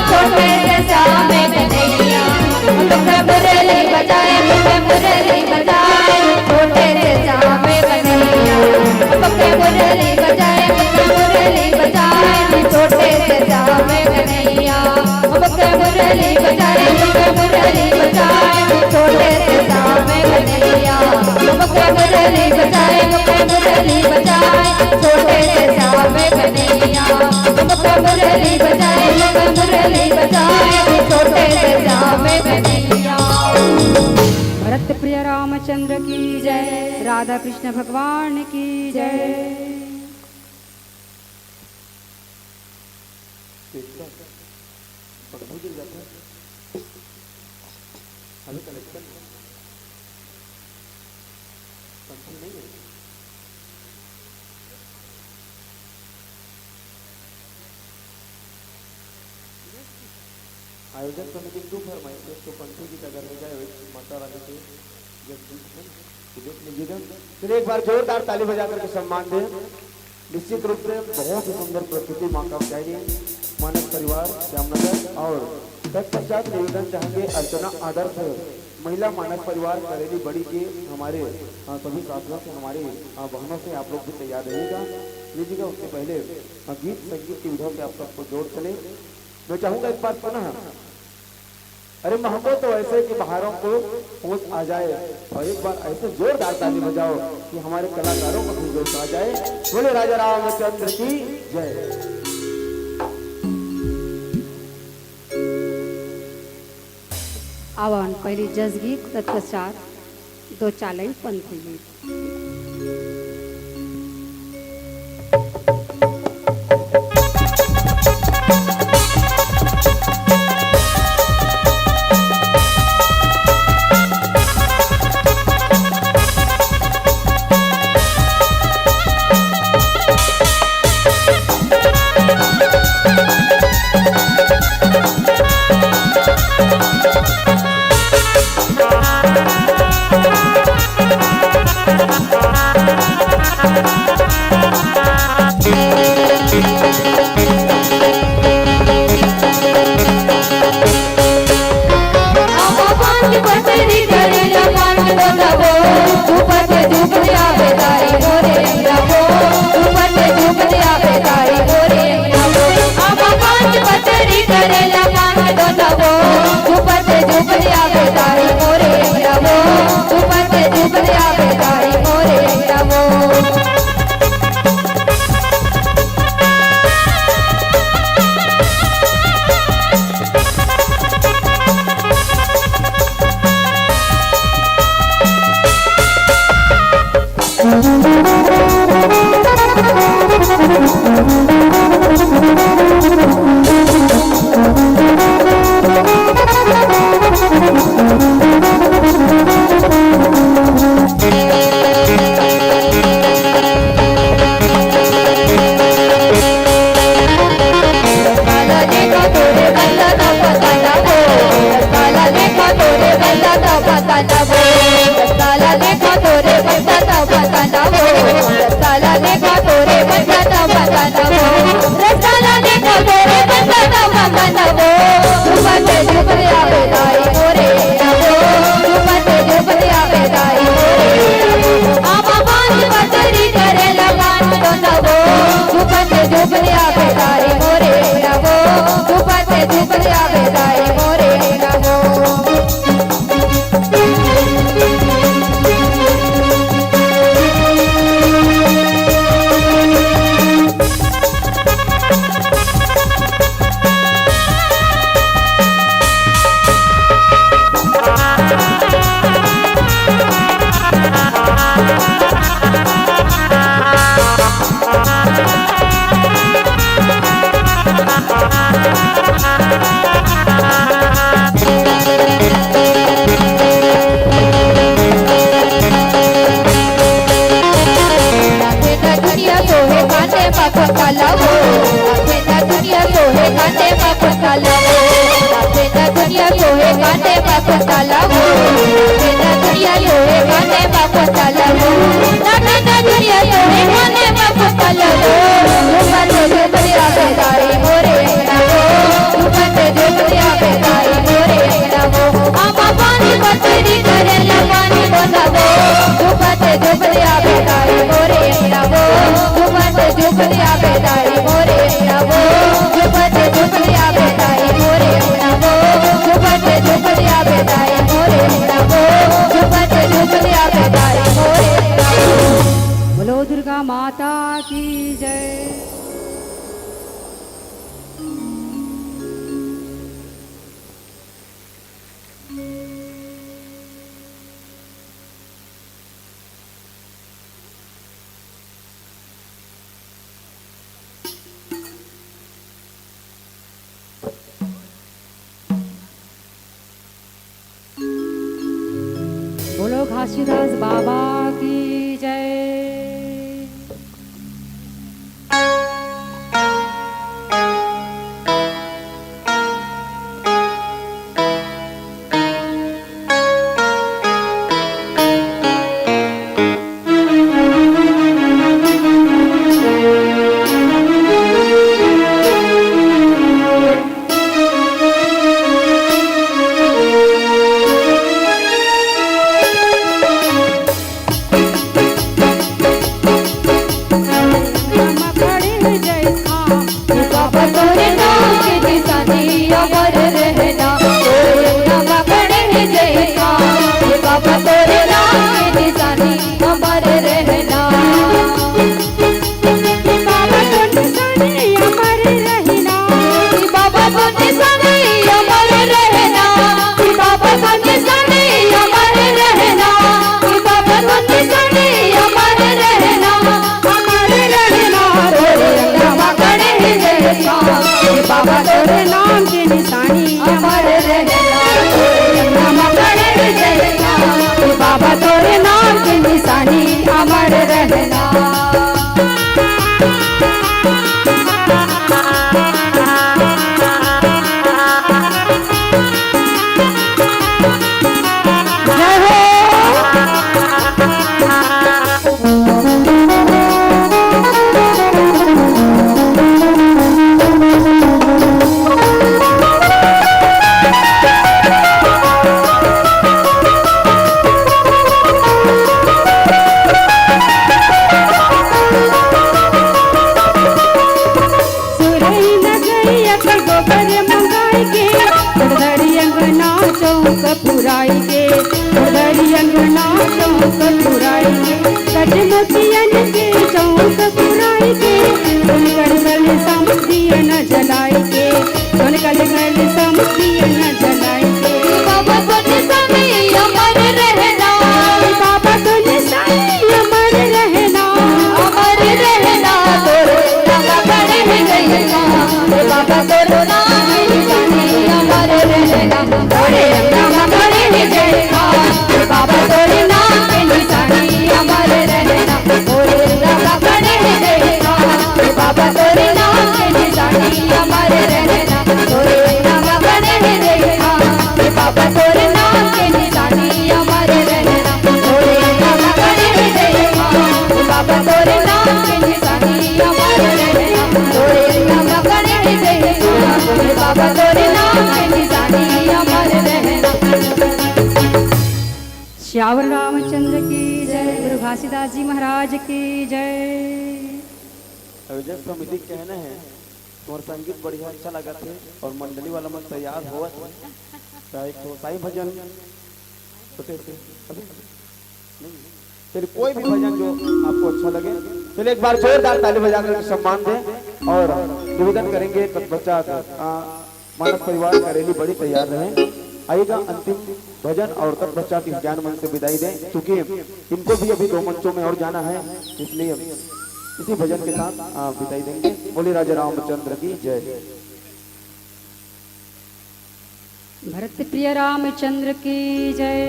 छोटे से श्याम कन्हैया। मुख मुरली बजाए, मुख मुरली बजाए, छोटे से श्याम कन्हैया। मुख मुरली बजाए, मुख मुरली बजाए, मुख मुरली बजाए, छोटे से श्याम कन्हैया। मुख मुरली बजाए, मुख मुरली बजाए, छोटे से श्याम कन्हैया। मुख मुरली बजाए, मुख मुरली बजाए, छोटे से श्याम कन्हैया। भरत प्रिय रामचंद्र की जय, राधा कृष्ण भगवान की जय। पंखा गिर जाता है। अभी कनेक्शन पंखा नहीं है। आयोजन समिति के दू फरमाइश है, तो पंथी गीत अगर हो जाए, माता रानी के जगदीश खंड, तो देख लीजिएगा। चलिए, एक बार जोरदार ताली बजा करके सम्मान दें। निश्चित रूप से बहुत ही सुंदर प्रस्तुति माँ कात्यायनी मानस परिवार श्यामनगर, और तत्पश्चात निवेदन चाहेंगे अर्चना आदर्श महिला मानस परिवार करेली बड़ी के हमारे, अ, सभी साथियों से, हमारी, अ, बहनों से आप लोग भी तैयार रहिएगा, लीजिएगा। उससे पहले, अ, गीत संगीत की विधा से आप सबको जोड़ चले। मैं चाहूंगा एक बार पुनः, अरे, महको तो ऐसे कि बाहरों को होश आ जाए, और एक बार ऐसे जोरदार ताली बजाओ कि हमारे कलाकारों को भी जोश आ जाए। बोले राजा रामचंद्र की जय। आवन पहली जस गीत, तत्पश्चात दो चार लाइन पंथी गीत। बोलो घासीदास बाबा की जय। बाबा तोरे नाम के निशानी अमर रहना, तोरे नाम अमर रहना, बाबा तोरे नाम के निशानी अमर रहना। जय हो। सुरई नगरिया के गोबर मंगाई के, धरधरी अंगना चौक पुराई के, धरधरी अंगना चौक पुराई के, सच मोतियन के चौक पुराई के, सोन कल कल समधियन जलाई के, सोन कल कल समधियन जलाई के। बाबा तोरे संगे अमर रहना, बाबा तोरे संगे अमर रहना, अमर रहना, तोरे नाम बड़े ही जय। बाबा तोरे नाम के निशानी अमर रहना, तोरे नाम बड़े ही जय। बाबा तोरे नाम के निशानी अमर रहना, तोरे नाम बड़े ही जय। बाबा तोरे नाम के निशानी अमर रहना, तोरे नाम बड़े ही जय। बाबा तोरे नाम के निशानी अमर रहना, तोरे नाम बड़े ही जय। बाबा तोरे नाम के निशानी अमर रहना, तोरे नाम बड़े ही जय। बाबा तोरे नाम के निशानी अमर रहना। सियावर रामचंद्र की जय, गुरु घासीदास जी महाराज की जय। अयोजक समिति के कहना है, तुम्हारा संगीत बढ़िया अच्छा लगा थे और मंडली वाला मन तैयार होवत है, तो एक तो साईं भजन छोटे से अभी नहीं। चलिए, कोई भी भजन जो आपको अच्छा लगे, चलिए एक बार जोरदार ताली बजा करके सम्मान दें और निवेदन करेंगे तत्पश्चात, आ, मानस परिवार करेली बड़ी तैयार रहे। आइएगा, अंतिम भजन और तत्पश्चात इस ज्ञान मंच से विदाई दें, क्योंकि इनको भी अभी दो मंचों में और जाना है, इसलिए इसी भजन के साथ, आ, विदाई देंगे। बोले राजा रामचंद्र की जय। भरत प्रिय रामचंद्र की जय।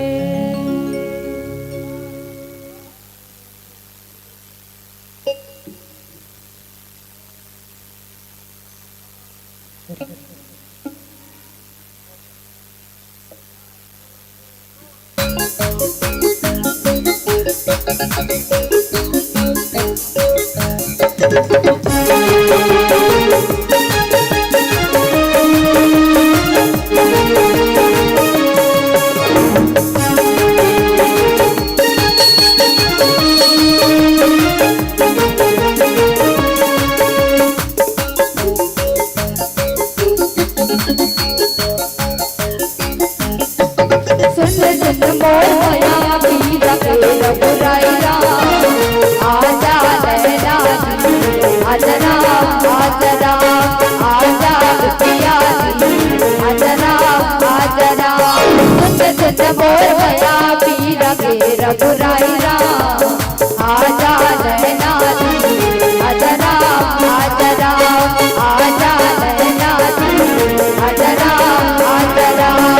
सुन सुन मोर मया पीरा के रघुराई राम, आजा नैना दी, आजा राम, आजा राम, आजा पिया दी, आजा राम, आजा राम। सुन सुन मोर मया पीरा के रघुराई राम, आजा नैना दी, आजा राम, आजा राम, आजा नैना दी, आजा राम, आजा राम।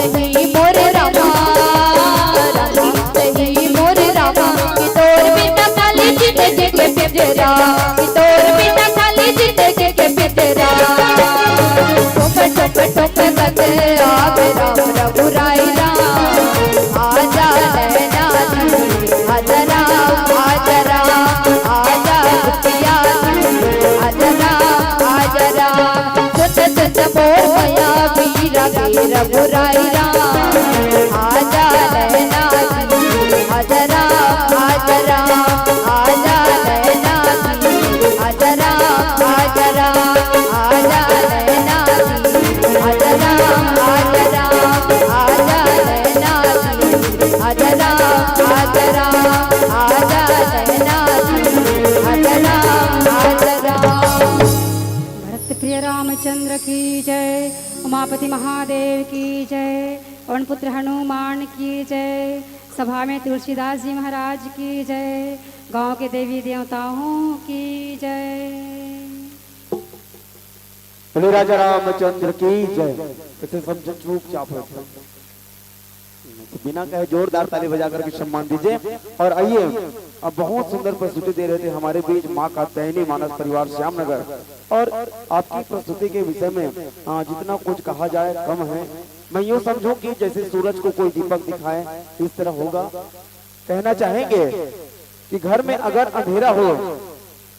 सही मोर रामा, रामा सही मोर रामा, कि तोर बिना खाली जिंदगी के पिंजरा, कि तोर बिना खाली जिंदगी के पिंजरा। ठोक ठोक ठोक करके आवे राम रघुराई राम, आजा नैना जी, आजा राम, आजा राम, आजा बिटिया जी, आजा राम, आजा राम। सुत सुत मोर मया वीरा वीर रघुराई राम। आजा नैना जी, आजा राम, आजा राम, आजा नैना जी, आजा राम, आजा राम, आजा नैना जी, आजा राम, आजा राम, आजा नैना जी, आजा राम, आजा राम, आजा नैना जी, आजा राम, आजा राम। भक्त प्रिय रामचंद्र की जय, उमापति महादेव की जय, पवन पुत्र हनुमान की जय, सभा में तुलसीदास जी महाराज की जय, गांव के देवी देवताओं की जय। बोले राजा रामचंद्र की जय। इसे सब चुपचाप बैठो। बिना कहे जोरदार ताली बजा करके सम्मान दीजिए। और आइए, अब बहुत सुंदर प्रस्तुति दे रहे थे हमारे बीच माँ कात्यायनी, मानस परिवार श्याम नगर। और आपकी प्रस्तुति के विषय में, आ, जितना कुछ कहा जाए कम है। मैं यूं समझूं कि जैसे सूरज को कोई दीपक दिखाए, इस तरह होगा। कहना चाहेंगे कि घर में अगर अंधेरा हो,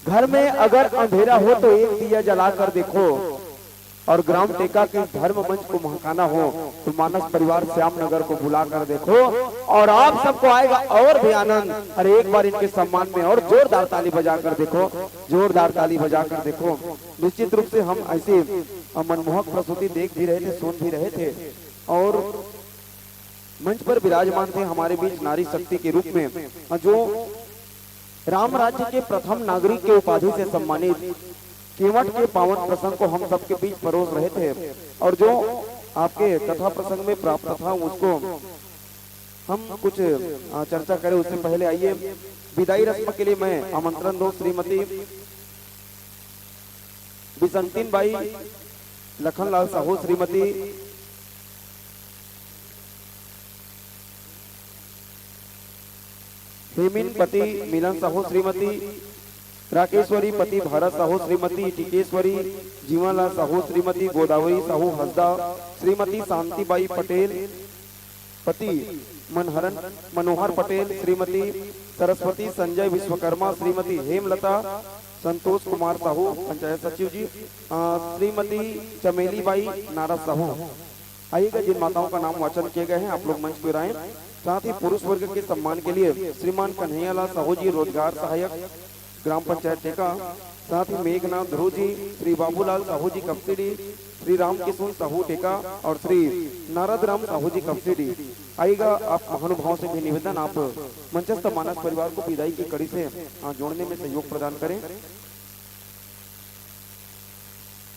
घर में अगर अंधेरा हो तो एक दिया जला कर देखो, और ग्राम टेका के धर्म मंच को महकाना हो तो मानस परिवार श्याम नगर को बुला कर देखो, और आप सबको आएगा और भी आनंद। अरे, एक बार इनके सम्मान में और जोरदार ताली बजा कर देखो, जोरदार ताली बजा कर देखो। निश्चित रूप से हम ऐसे, अ, मनमोहक प्रस्तुति देख भी रहे थे, सुन भी रहे थे, और मंच पर विराजमान थे हमारे बीच नारी शक्ति के रूप में, अ, जो राम राज्य के प्रथम नागरिक के उपाधि से सम्मानित केवट के पावन प्रसंग को हम सबके बीच परोस रहे थे, और जो आपके कथा प्रसंग में प्राप्त था, उसको हम कुछ, अ, चर्चा करें। उससे पहले आइए, विदाई रस्म के लिए मैं आमंत्रण दूं श्रीमती बिसंतीन बाई लखनलाल साहू, श्रीमती हेमिन पति मिलन साहू, श्रीमती राकेश्वरी पति भारत साहू, श्रीमती टिकेश्वरी जीवनलाल साहू, श्रीमती गोदावरी साहू हसदा, श्रीमती शांतिबाई पटेल पति मनहरन मनोहर पटेल, श्रीमती सरस्वती संजय विश्वकर्मा, श्रीमती हेमलता संतोष कुमार साहू पंचायत सचिव जी, अ, श्रीमती चमेली बाई नारद साहू। आइएगा, जिन माताओं का नाम वाचन किए गए हैं, आप लोग मंच पर आएं। साथ ही पुरुष वर्ग के सम्मान के लिए श्रीमान कन्हैयालाल साहू जी, रोजगार सहायक, ग्राम पंचायत टेका, साथ ही मेघनाथ ध्रुव जी, श्री बाबूलाल साहू जी कपसिडी, श्री रामकिशुन साहू टेका और श्री नारद राम साहू जी कपसिडी। आइएगा, आप महानुभाव से भी निवेदन, आप मंचस्थ मानस परिवार को विदाई की कड़ी से, आ, जोड़ने में सहयोग प्रदान करें।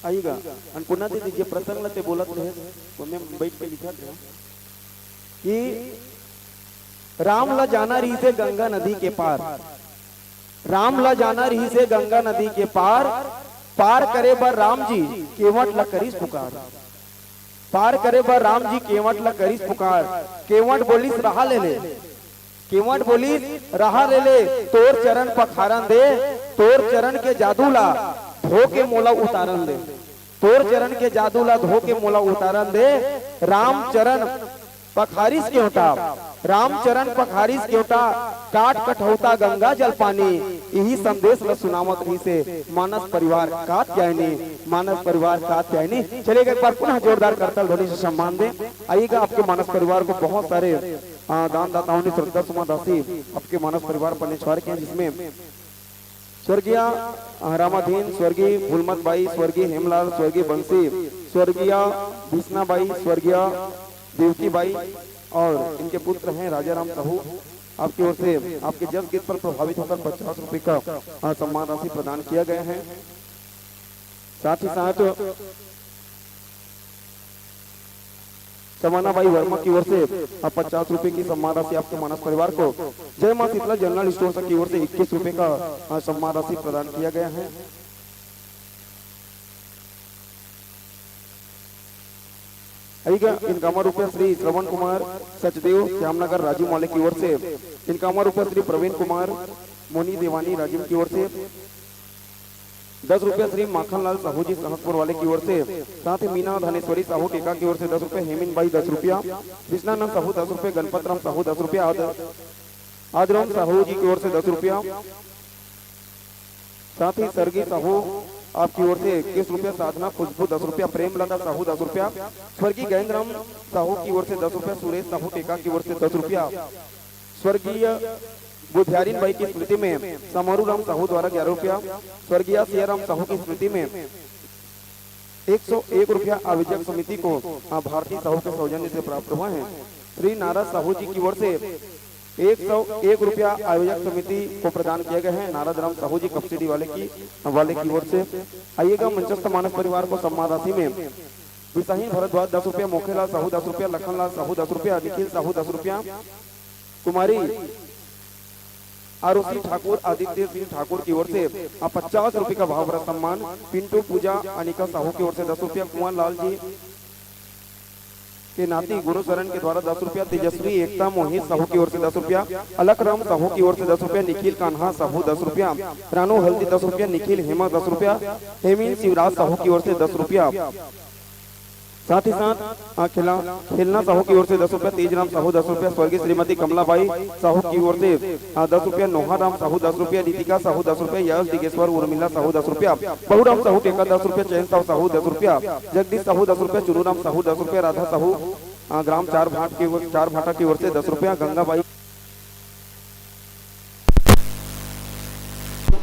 आइएगा, अन्नपूर्णा दीदी, जे प्रसंग ल ते बोलत रहे, वो मैं बैठ के लिखत रहे कि राम ला जाना रहिसे गंगा नदी के पार, राम ला जाना रहिसे गंगा नदी के पार, पार करे बर राम जी केवट ला करिस पुकार, पार करे बर राम जी केवट ला करिस पुकार, केवट बोलिस रहा ले ले, केवट बोलिस, "रहा ले ले, तोर चरण पखारन दे, तोर चरण के जादू ला धो के मोला उतारन दे, तोर चरण के जादू ला धो के मोला उतारन दे।" राम चरण पखारिस केवटा, राम चरण पखारिस केवटा, काट कठौता गंगा जल पानी, इही संदेश ला सुनावत रहिसे मानस परिवार कात्यायनी, मानस परिवार कात्यायनी। चलिए, एक बार पुनः जोरदार करताल ध्वनि से सम्मान दें। आइएगा, आपके मानस परिवार को बहुत सारे आ, दानदाताओं ने श्रद्धा सुमन राशि आपके मानस परिवार पर निछावर किए हैं, जिसमें स्वर्गीय, आ, रामाधीन, स्वर्गीय फूलमत बाई, स्वर्गीय हेमलाल, स्वर्गीय बंसी, स्वर्गीय भीषणा बाई, स्वर्गीय देवकी बाई और इनके पुत्र हैं राजा राम साहू। आपकी ओर से आपके जस गीत पर प्रभावित होकर पचास रुपए का, आ, सम्मान राशि प्रदान किया गया है। साथ ही साथ सवाना बाई वर्मा की ओर से आप पचास रुपए की सम्मान राशि आपके मानस परिवार को जय मां शीतला जनरल स्टोर की ओर से इक्कीस रुपए का, अ, सम्मान राशि प्रदान किया गया है। अइगा इनकामा रुपया श्री श्रवण कुमार सचदेव श्यामनगर राजिम वाले की ओर से, इनकामा रुपया श्री प्रवीण कुमार मोनी देवानी राजिम की ओर से, दस रुपया श्री माखन लाल साहू जी सहसपुर वाले की ओर से, साथ ही मीना धनेश्वरी साहू टेका की ओर से दस रुपया, हेमिन बाई दस रुपया, कृष्णानंद साहू दस रुपया, गणपत राम साहू दस रुपया, आद-, आदराम साहू जी की ओर से दस रुपया, साथ ही सर्गी साहू आपकी ओर से इक्कीस रुपया, साधना खुशबू दस रुपया, प्रेमलता साहू दस रुपया, स्वर्गीय गैंदराम साहू की ओर से दस रुपया, सुरेश साहू टेका की ओर से दस रुपया, स्वर्गीय बुधियारिन बाई की स्मृति में समारू राम साहू द्वारा ग्यारह रुपया, स्वर्गीय सियाराम साहू की स्मृति में एक सौ एक रुपया आयोजक समिति को, आ, भारती साहू के सौजन्य से प्राप्त हुआ है। श्री नारद साहू जी की ओर से एक सौ एक रुपया आयोजक समिति को प्रदान किया गया है, नारद राम साहू जी कपसिडी वाले की, वाले की ओर से। आइएगा मंचस्थ मानस परिवार को सम्मान राशि में विसाही भरद्वाज दस रुपया, मोखेलाल साहू दस रुपया, लखनलाल साहू दस रुपया, निखिल साहू दस रुपया, कुमारी आरुषि ठाकुर, आदित्य सिंह ठाकुर की ओर से, आ, पचास रुपए का भाव भरा सम्मान, पिंटू पूजा अनिका साहू की ओर से दस रुपया, कुंवर लाल जी के नाती गुरु शरण के द्वारा दस रुपया, तेजस्वी एकता मोहित साहू की ओर से दस रुपया, अलख राम साहू की ओर से दस रुपया, निखिल कान्हा साहू दस रुपया, रानू हल्दी दस रुपया, निखिल हेमा दस रुपया, हेमिन शिवराज साहू की ओर से दस रुपया। साथ ही साथ, आ, खेला-, खेलना साहू की ओर से दस रुपया, तेजराम साहू दस रुपया, स्वर्गीय श्रीमती कमलाबाई साहू की ओर से, आ, दस रुपया, नोहा राम साहू दस रुपया, रितिका साहू दस रुपया, यश दिगेश्वर उर्मिला साहू दस रुपया, बहुराम साहू टेका दस रुपया, चैन साहू साहू दस रुपया, जगदीश साहू दस रुपया, चुनूराम साहू दस रुपया, राधा साहू, आ, ग्राम चार भाट की ओर, चार भाटा की ओर से दस रुपया, गंगाबाई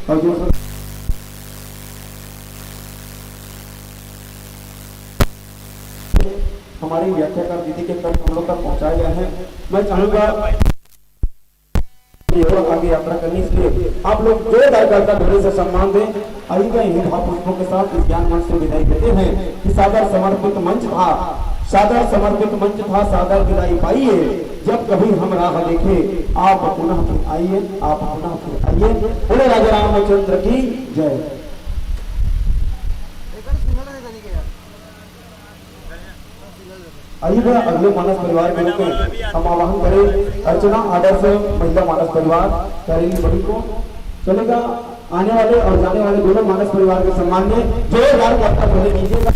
और जो हमारी व्याख्याकार दीदी के कष्ट हम लोग तक पहुंचाए गए हैं, मैं चाहूंगा कि और आगे यात्रा करनी, इसलिए आप लोग जोरदार करताल ध्वनि से सम्मान दें। आइए, इन्हीं भाव पुष्पों के साथ इस ज्ञान मंच से विदाई देते हैं कि सादर समर्पित मंच था, सादर समर्पित मंच था, सादर विदाई पाइए। जब कभी हम राह देखे, आप पुनः फिर आइए, आप पुनः फिर आइए। बोले राजा रामचंद्र की जय। आइए, अगले मानस परिवार के रूप में हम आह्वान करें अर्चना आदर्श महिला मानस परिवार करेली बड़ी को। चलेगा, आने वाले और जाने वाले दोनों मानस परिवार के सम्मान में जोरदार करताल ध्वनि कीजिएगा।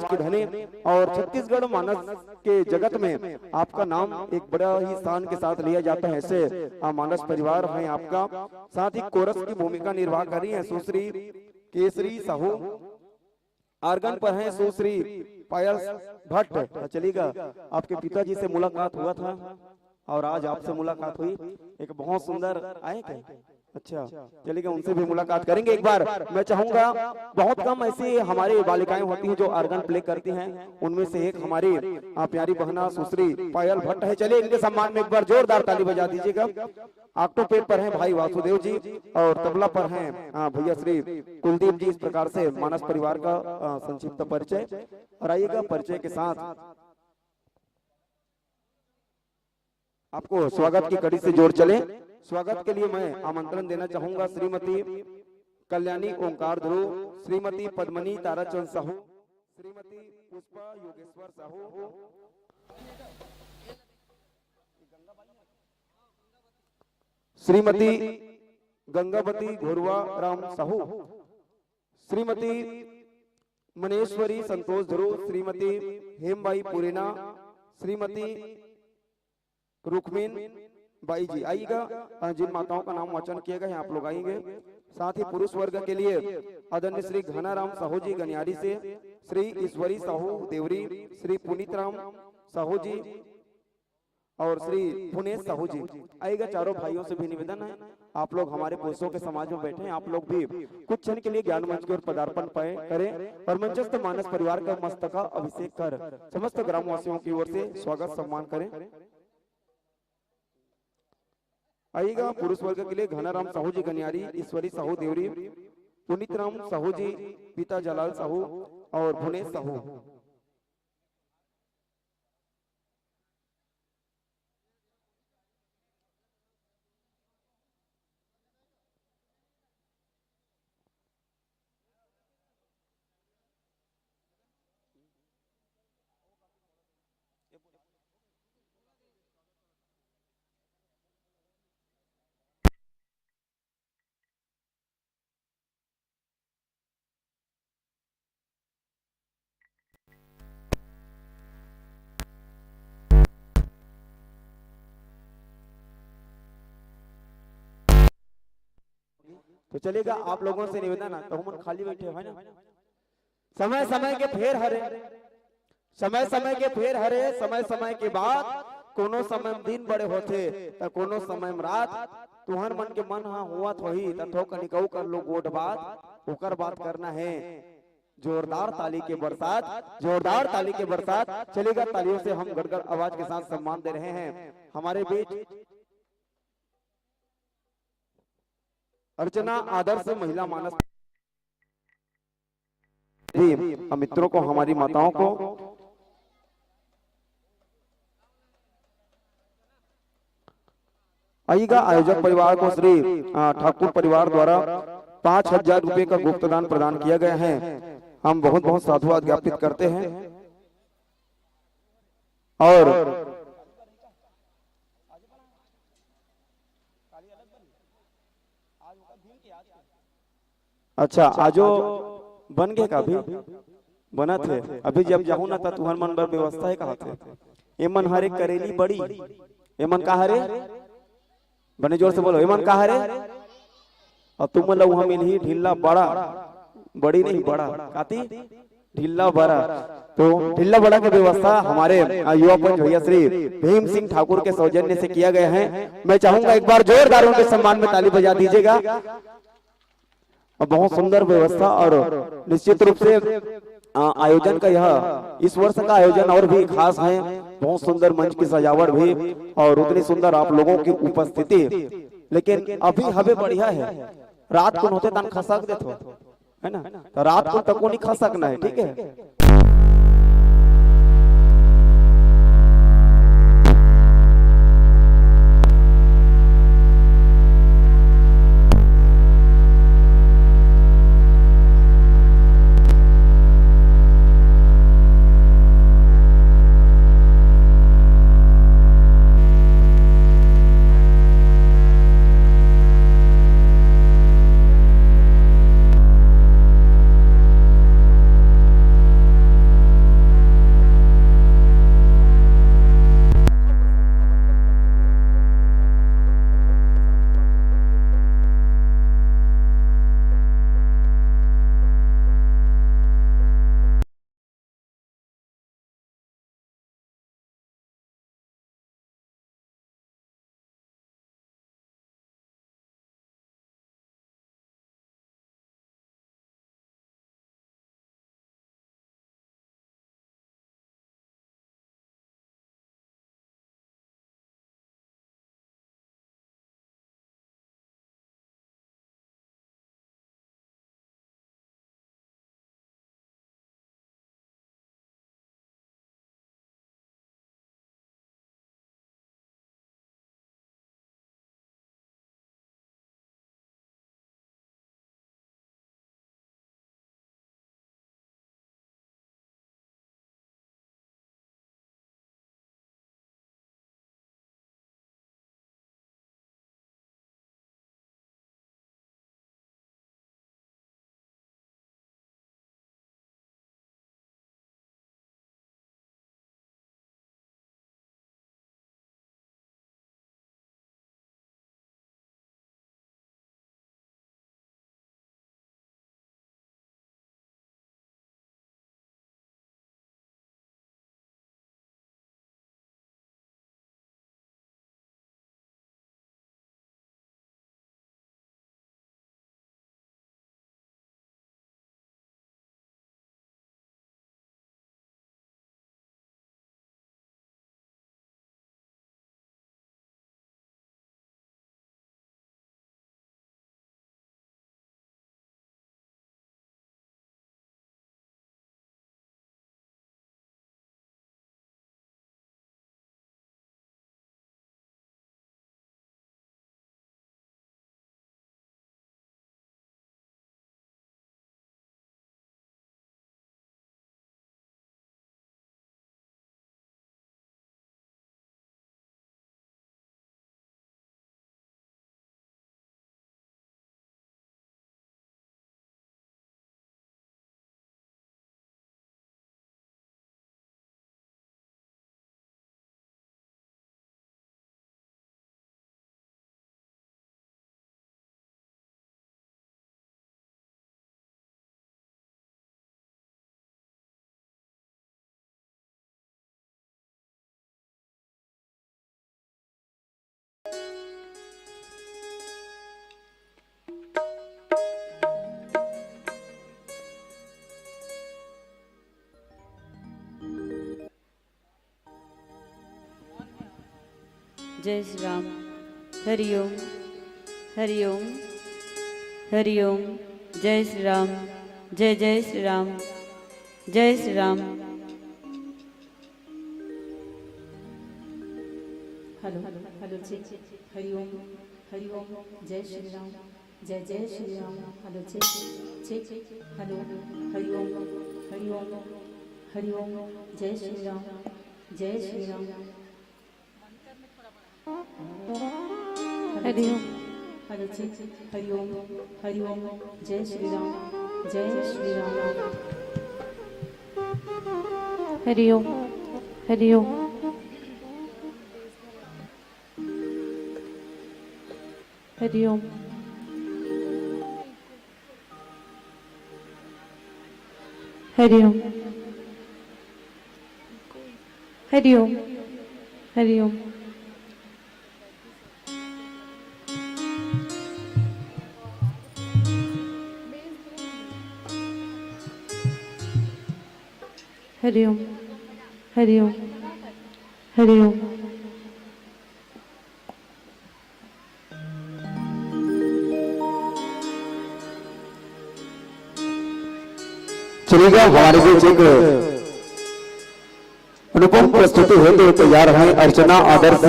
की धनी और छत्तीसगढ़ मानस के जगत में आपका नाम एक बड़ा ही शान के साथ लिया जाता है। ऐसे, आ, मानस परिवार है आपका। साथ ही कोरस की भूमिका निर्वाह कर रही है सुश्री केसरी साहू। आर्गन पर हैं सुश्री पायल भट्ट। चलिएगा, आपके पिताजी से मुलाकात हुआ था और आज आपसे मुलाकात हुई। एक बहुत सुंदर, आए क्या? अच्छा, चलिएगा, उनसे भी मुलाकात करेंगे एक बार। मैं चाहूंगा, बहुत कम ऐसी हमारी बालिकाएं होती हैं जो आर्गन प्ले करती हैं, उनमें से एक हमारी, आ, प्यारी बहना सुश्री पायल भट्ट है। चलिए, इनके सम्मान में एक बार जोरदार ताली बजा दीजिएगा। ऑक्टोपेड पर हैं भाई वासुदेव जी और तबला पर हैं, आ, भैया श्री कुलदीप जी। इस प्रकार से मानस परिवार का, आ, संक्षिप्त परिचय। और आइएगा, परिचय के साथ आपको स्वागत की कड़ी से जोड़ चले। स्वागत के लिए मैं आमंत्रण देना चाहूंगा श्रीमती कल्याणी ओंकार ध्रुव, श्रीमती पद्मनी ताराचंद साहू, श्रीमती पुष्पा योगेश्वर साहू, श्रीमती गंगावती घोरुआ राम साहू, श्रीमती मनेश्वरी संतोष ध्रुव, श्रीमती हेमबाई पुरेना, श्रीमती रुक्मिन बाई जी आइएगा। अ, जिन माताओं का नाम वाचन किया गया है, आप लोग आएंगे। साथ ही पुरुष वर्ग के लिए आदरणीय श्री घनाराम साहू जी गनियारी से, श्री ईश्वरी साहू देवरी, श्री पुनीत राम साहू जी और श्री पुनेश साहू जी आइएगा। चारों भाइयों से भी निवेदन है, आप लोग हमारे पुरुषों के समाज में बैठे हैं, आप लोग भी कुछ क्षण के लिए ज्ञान मंच की ओर पदार्पण पाए करें और मंचस्थ मानस परिवार का मस्तका अभिषेक कर समस्त ग्रामवासियों की ओर से स्वागत सम्मान करें। आइएगा, पुरुष वर्ग के लिए घनाराम साहू जी गनियारी, ईश्वरी साहू देवरी, पुनीत राम साहू जी, पिता जलाल साहू और भुनेश साहू। तो चलेगा, आप लोगों से निवेदन है, तो हमन खाली बैठे हो ना, समय समय के फेर हरे, समय समय के फेर हरे, समय समय के बाद कोनो समय में दिन बड़े होथे, त कोनो समय में रात। तुहर मन के मन हा होवत होही, त थोकन निकऊ कर लो गोठ बात, ओकर बात करना है। जोरदार ताली के बरसात, जोरदार ताली के बरसात। चलेगा, तालियों से हम गड़गड़ आवाज के साथ सम्मान दे रहे हैं हमारे बीच अर्चना आदर्श महिला मानस भी, हम मित्रों को, हमारी माताओं को। आइएगा, आयोजक परिवार को श्री, आ, ठाकुर परिवार द्वारा पाँच हजार रुपए का गुप्तदान प्रदान किया गया है। हम बहुत बहुत साधुवाद ज्ञापित करते हैं। और अच्छा, आजो बन गे का? अभी बनत हे। अभी जब जाहूं ना, त तुहर मन बर व्यवस्था हे, कहत हे। एमन हरे करेली बड़ी, एमन का हरे? बने जोर से बोलो, एमन का हरे? अउ तुमन ला उहाँ मिलही ढिल्ला बड़ा, बड़ी नहीं, बड़ा, काती? ढिल्ला बड़ा। तो ढिल्ला बड़ा की व्यवस्था हमारे, आ, युवा पंच भैया श्री भीम सिंह ठाकुर के सौजन्य से किया गया है। मैं चाहूंगा, एक बार जोरदार उनके सम्मान में ताली बजा दीजिएगा। और बहुत सुंदर व्यवस्था और निश्चित रूप से, आ, आयोजन का यह, इस वर्ष का आयोजन और भी खास है। बहुत सुंदर मंच की सजावट भी और उतनी सुंदर आप लोगों की उपस्थिति। लेकिन अभी हवे बढ़िया है, रात कुन होथे तन खसक देथो, है ना? तो रात कुन तको नहीं खसकना है, ठीक है? जय श्री राम। हरि ओम। हरि ओम। हरि ओम। जय श्री राम। जय जय श्री राम। जय Shri Ram. Hello, hello, check, check. Hari Om. Hari Om. जय श्री राम। जय जय Shri Ram. Hello, check, check. Hello. Hari Om. Hari Om. Hari Om. जय श्री राम। जय Shri Ram. Hari Om. Hello, check, check. Hari Om. Hari Om. जय श्री राम। जय श्री राम। हरि ओम। हरि ओम। हरि ओम। हरि ओम। हरि ओम। हरि ओम। हरि ओम। हरि ओम। हरि ओम। चलिएगा, हमारे बीच एक अनुपम प्रस्तुति हेतु तैयार हैं अर्चना आदर्श,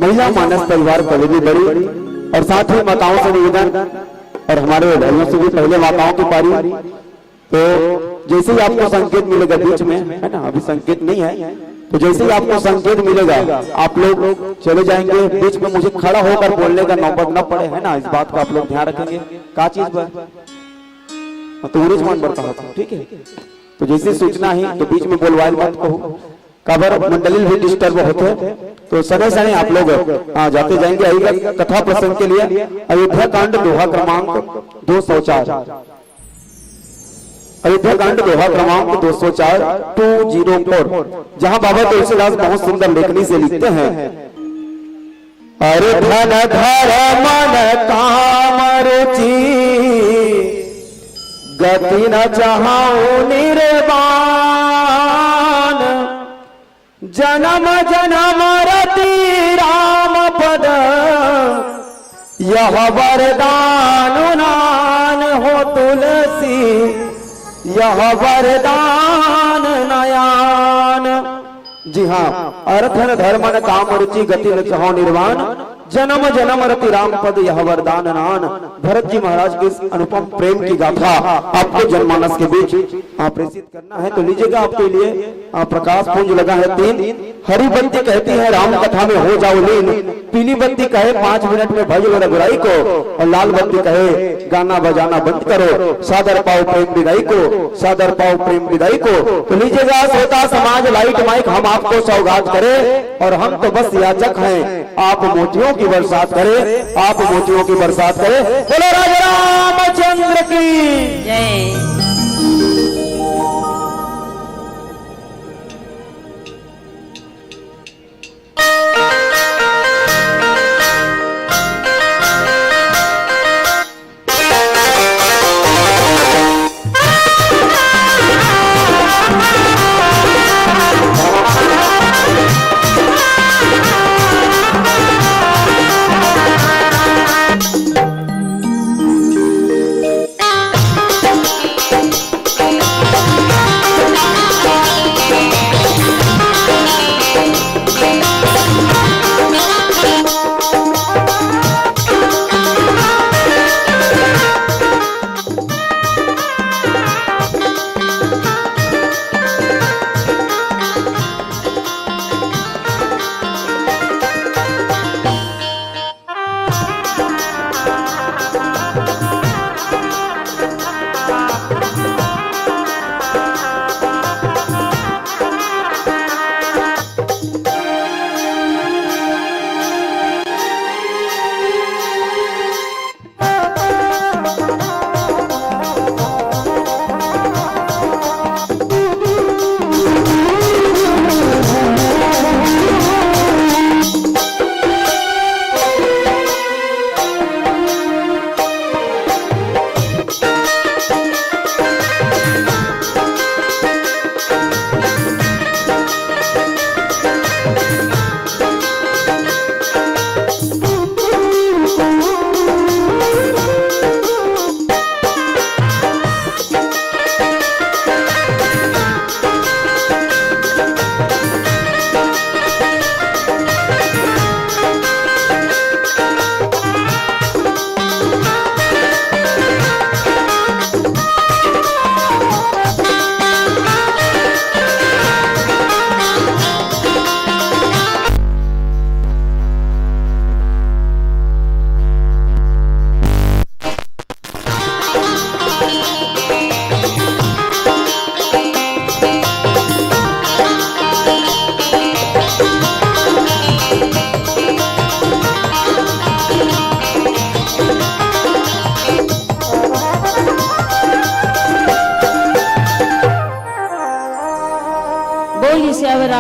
महिला मानस परिवार पलेली बड़ी, और साथ ही माताओं से निवेदन और हमारे भाइयों से भी, पहले माताओं की पारी। तो जैसे ही आपको संकेत मिलेगा बीच में, है ना, अभी संकेत नहीं है, तो जैसे ही आपको संकेत मिलेगा आप लोग चले जाएंगे। बीच में मुझे खड़ा होकर बोलने का नौबत न पड़े, है ना, इस बात का आप लोग ध्यान रखेंगे। का चीज पर? हाँ, तो उरेज मान बढ़ता होता, ठीक है। तो जैसे सूचना ही तो बीच में बोलवाए मत कहू, काबर मंडली भी डिस्टर्ब होते, तो सने सने आप लोग, हाँ, जाते जाएंगे। आइएगा कथा प्रसंग के लिए, अयोध्या कांड दोहा क्रमांक दो सौ चार। अयोध्या कांड दोहा क्रमांक दो सौ चार, टू जीरो फोर, जहां बाबा तुलसीदास बहुत सुंदर लेखनी से लिखते हैं, अरे धन धर्म मन काम रुचि, गति न चाहूं निर्वाण। जन्म जन्म रति राम पद, यह वरदान नान हो तुलसी, यह वरदान नयान। जी हाँ, अरथ न धर्म न काम रुचि, गति न चाहो निर्वाण। जन्म जन्म रति राम पद, यह वरदान नान। भरत जी महाराज के इस अनुपम प्रेम की गाथा आपको जनमानस के बीच, हाँ, प्रेषित करना है तो लीजिएगा, आपके लिए, आ, प्रकाश पुंज लगा है तीन। हरी बत्ती कहती है राम कथा में हो जाओ लीन, पीली बत्ती कहे पाँच मिनट में भज लो रघुराई को, और लाल बत्ती कहे गाना बजाना बंद करो, सादर पाओ प्रेम विदाई को, सादर पाओ प्रेम विदाई को। तो लीजिएगा श्रोता समाज, लाइट माइक हम आपको सौगात करें, और हम तो बस याचक हैं, आप मोतियों की बरसात करें, आप मोतियों की बरसात करें। बोलो राजा रामचंद्र की। जय।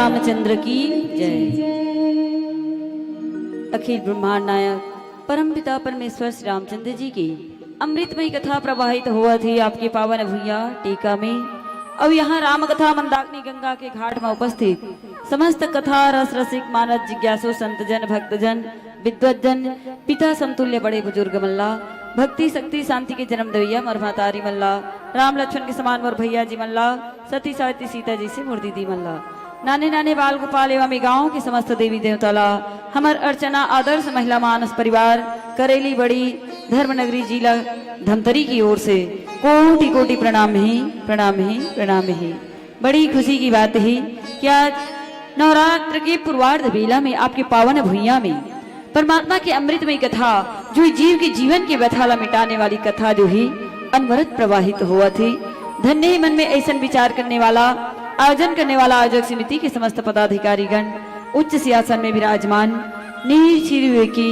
रामचंद्र की जय। अखिल ब्रह्मांड नायक परम पिता परमेश्वर श्री रामचंद्र जी की अमृतमय कथा प्रवाहित होवत हे आपके पावन भुइया टीका में। अउ यहाँ राम कथा मंदाकिनी गंगा के घाट में उपस्थित समस्त कथा रस रसिक मानस जिज्ञासु संतजन भक्तजन विद्वतजन, पिता समतुल्य बड़े बुजुर्ग मन ला, भक्ति शक्ति शांति के जन्म देवैया मोर महतारी मन ला, राम लक्ष्मण के समान मोर भैया जी मन ला, सती सावित्री सीता जैसे मोर दीदी मन ला, नाने नाने बाल गोपाल एवं गांव के समस्त देवी देवता ला, हमर अर्चना आदर्श महिला मानस परिवार करेली बड़ी धर्म नगरी जिला धमतरी की ओर से कोटि कोटि प्रणाम ही, प्रणाम ही, प्रणाम ही। बड़ी खुशी की बात है कि आज नवरात्र के पूर्वार्ध बेला में आपके पावन भुइया में परमात्मा के अमृतमय कथा, जो जीव के जीवन के व्यथा ला मिटाने वाली कथा जो ही अनवरत प्रवाहित होवत हे। धन्य हे मन में ऐसन विचार करने वाला, आयोजन करने वाला आयोजक समिति के समस्त पदाधिकारी गण, उच्च सिंहासन में विराजमान, नीर चीर विवेकी,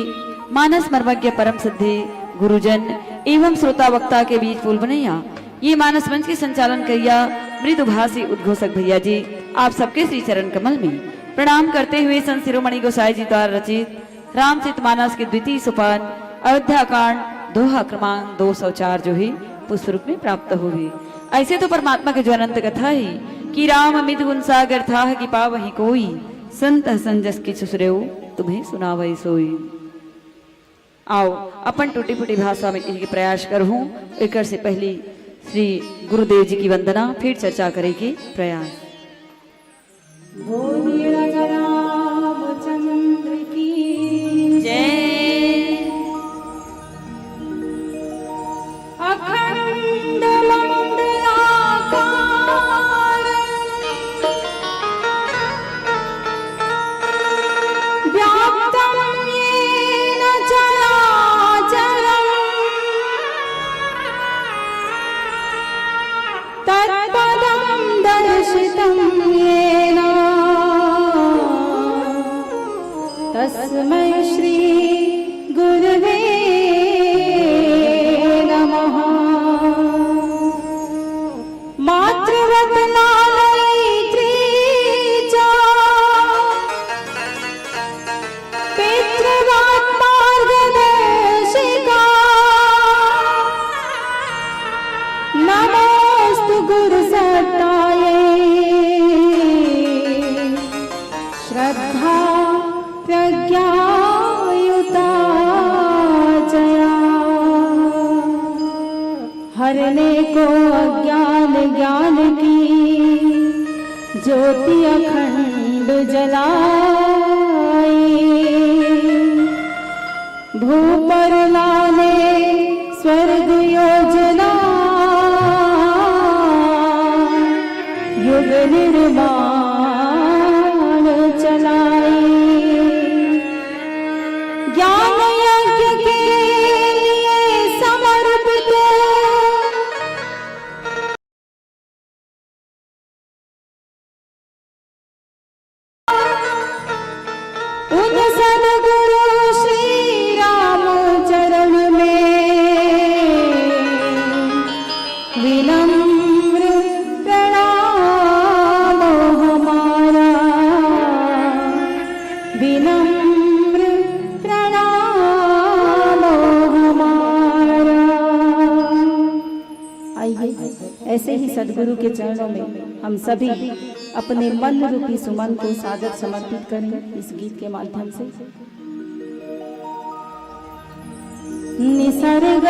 मानस मर्मज्ञ परम सिद्धि गुरुजन एवं श्रोता वक्ता के बीच पुल बनैया ये मानस मंच के संचालन करिया मृदुभाषी उद्घोषक भैया जी, आप सबके श्री चरण कमल में प्रणाम करते हुए संत शिरोमणि गोसाई जी द्वारा रचित रामचरित मानस के द्वितीय सोपान अयोध्या कांड दोहा क्रमांक दो सौ चार जो है पुष्प रूप में प्राप्त हुए। ऐसे तो परमात्मा के जो अनंत कथा है कि राम मित गुण सागर थाह कि पावहि कोई, संत असन जस किछु श्रेयो तुम्हें सुनावै सोई। आओ, अपन टूटी फूटी भाषा में कहे के प्रयास करहूँ। एकर से पहली श्री गुरुदेव जी की वंदना, फिर चर्चा करे के प्रयास। बोलिए राजा रामचंद्र की जय। अखंड मंडलाकार व्याप्तं येन चराचरम्। तत्पदं दर्शितं येन तस्मै श्री गुरवे नमः। मातृवत नानैत्री च पितृवत मार्गदर्शिका। नमोऽस्तु गुरुसत्तायै श्रद्धा प्रज्ञायुता च या। हरने को अज्ञान ज्ञान की ज्योति अखंड जलाई। भू पर लाने स्वर्ग योजना युग निर्माण चलाई। ज्ञान यज्ञ के लिए समर्पित उन सदगुरु श्री राम चरण में विनम्र प्रणाम हमारा, विनम्र प्रणाम हमारा। आइए, ऐसे ही सदगुरु के चरणों में हम सभी अपने मन रूपी सुमन को सादर समर्पित करें इस गीत के माध्यम से। निसर्ग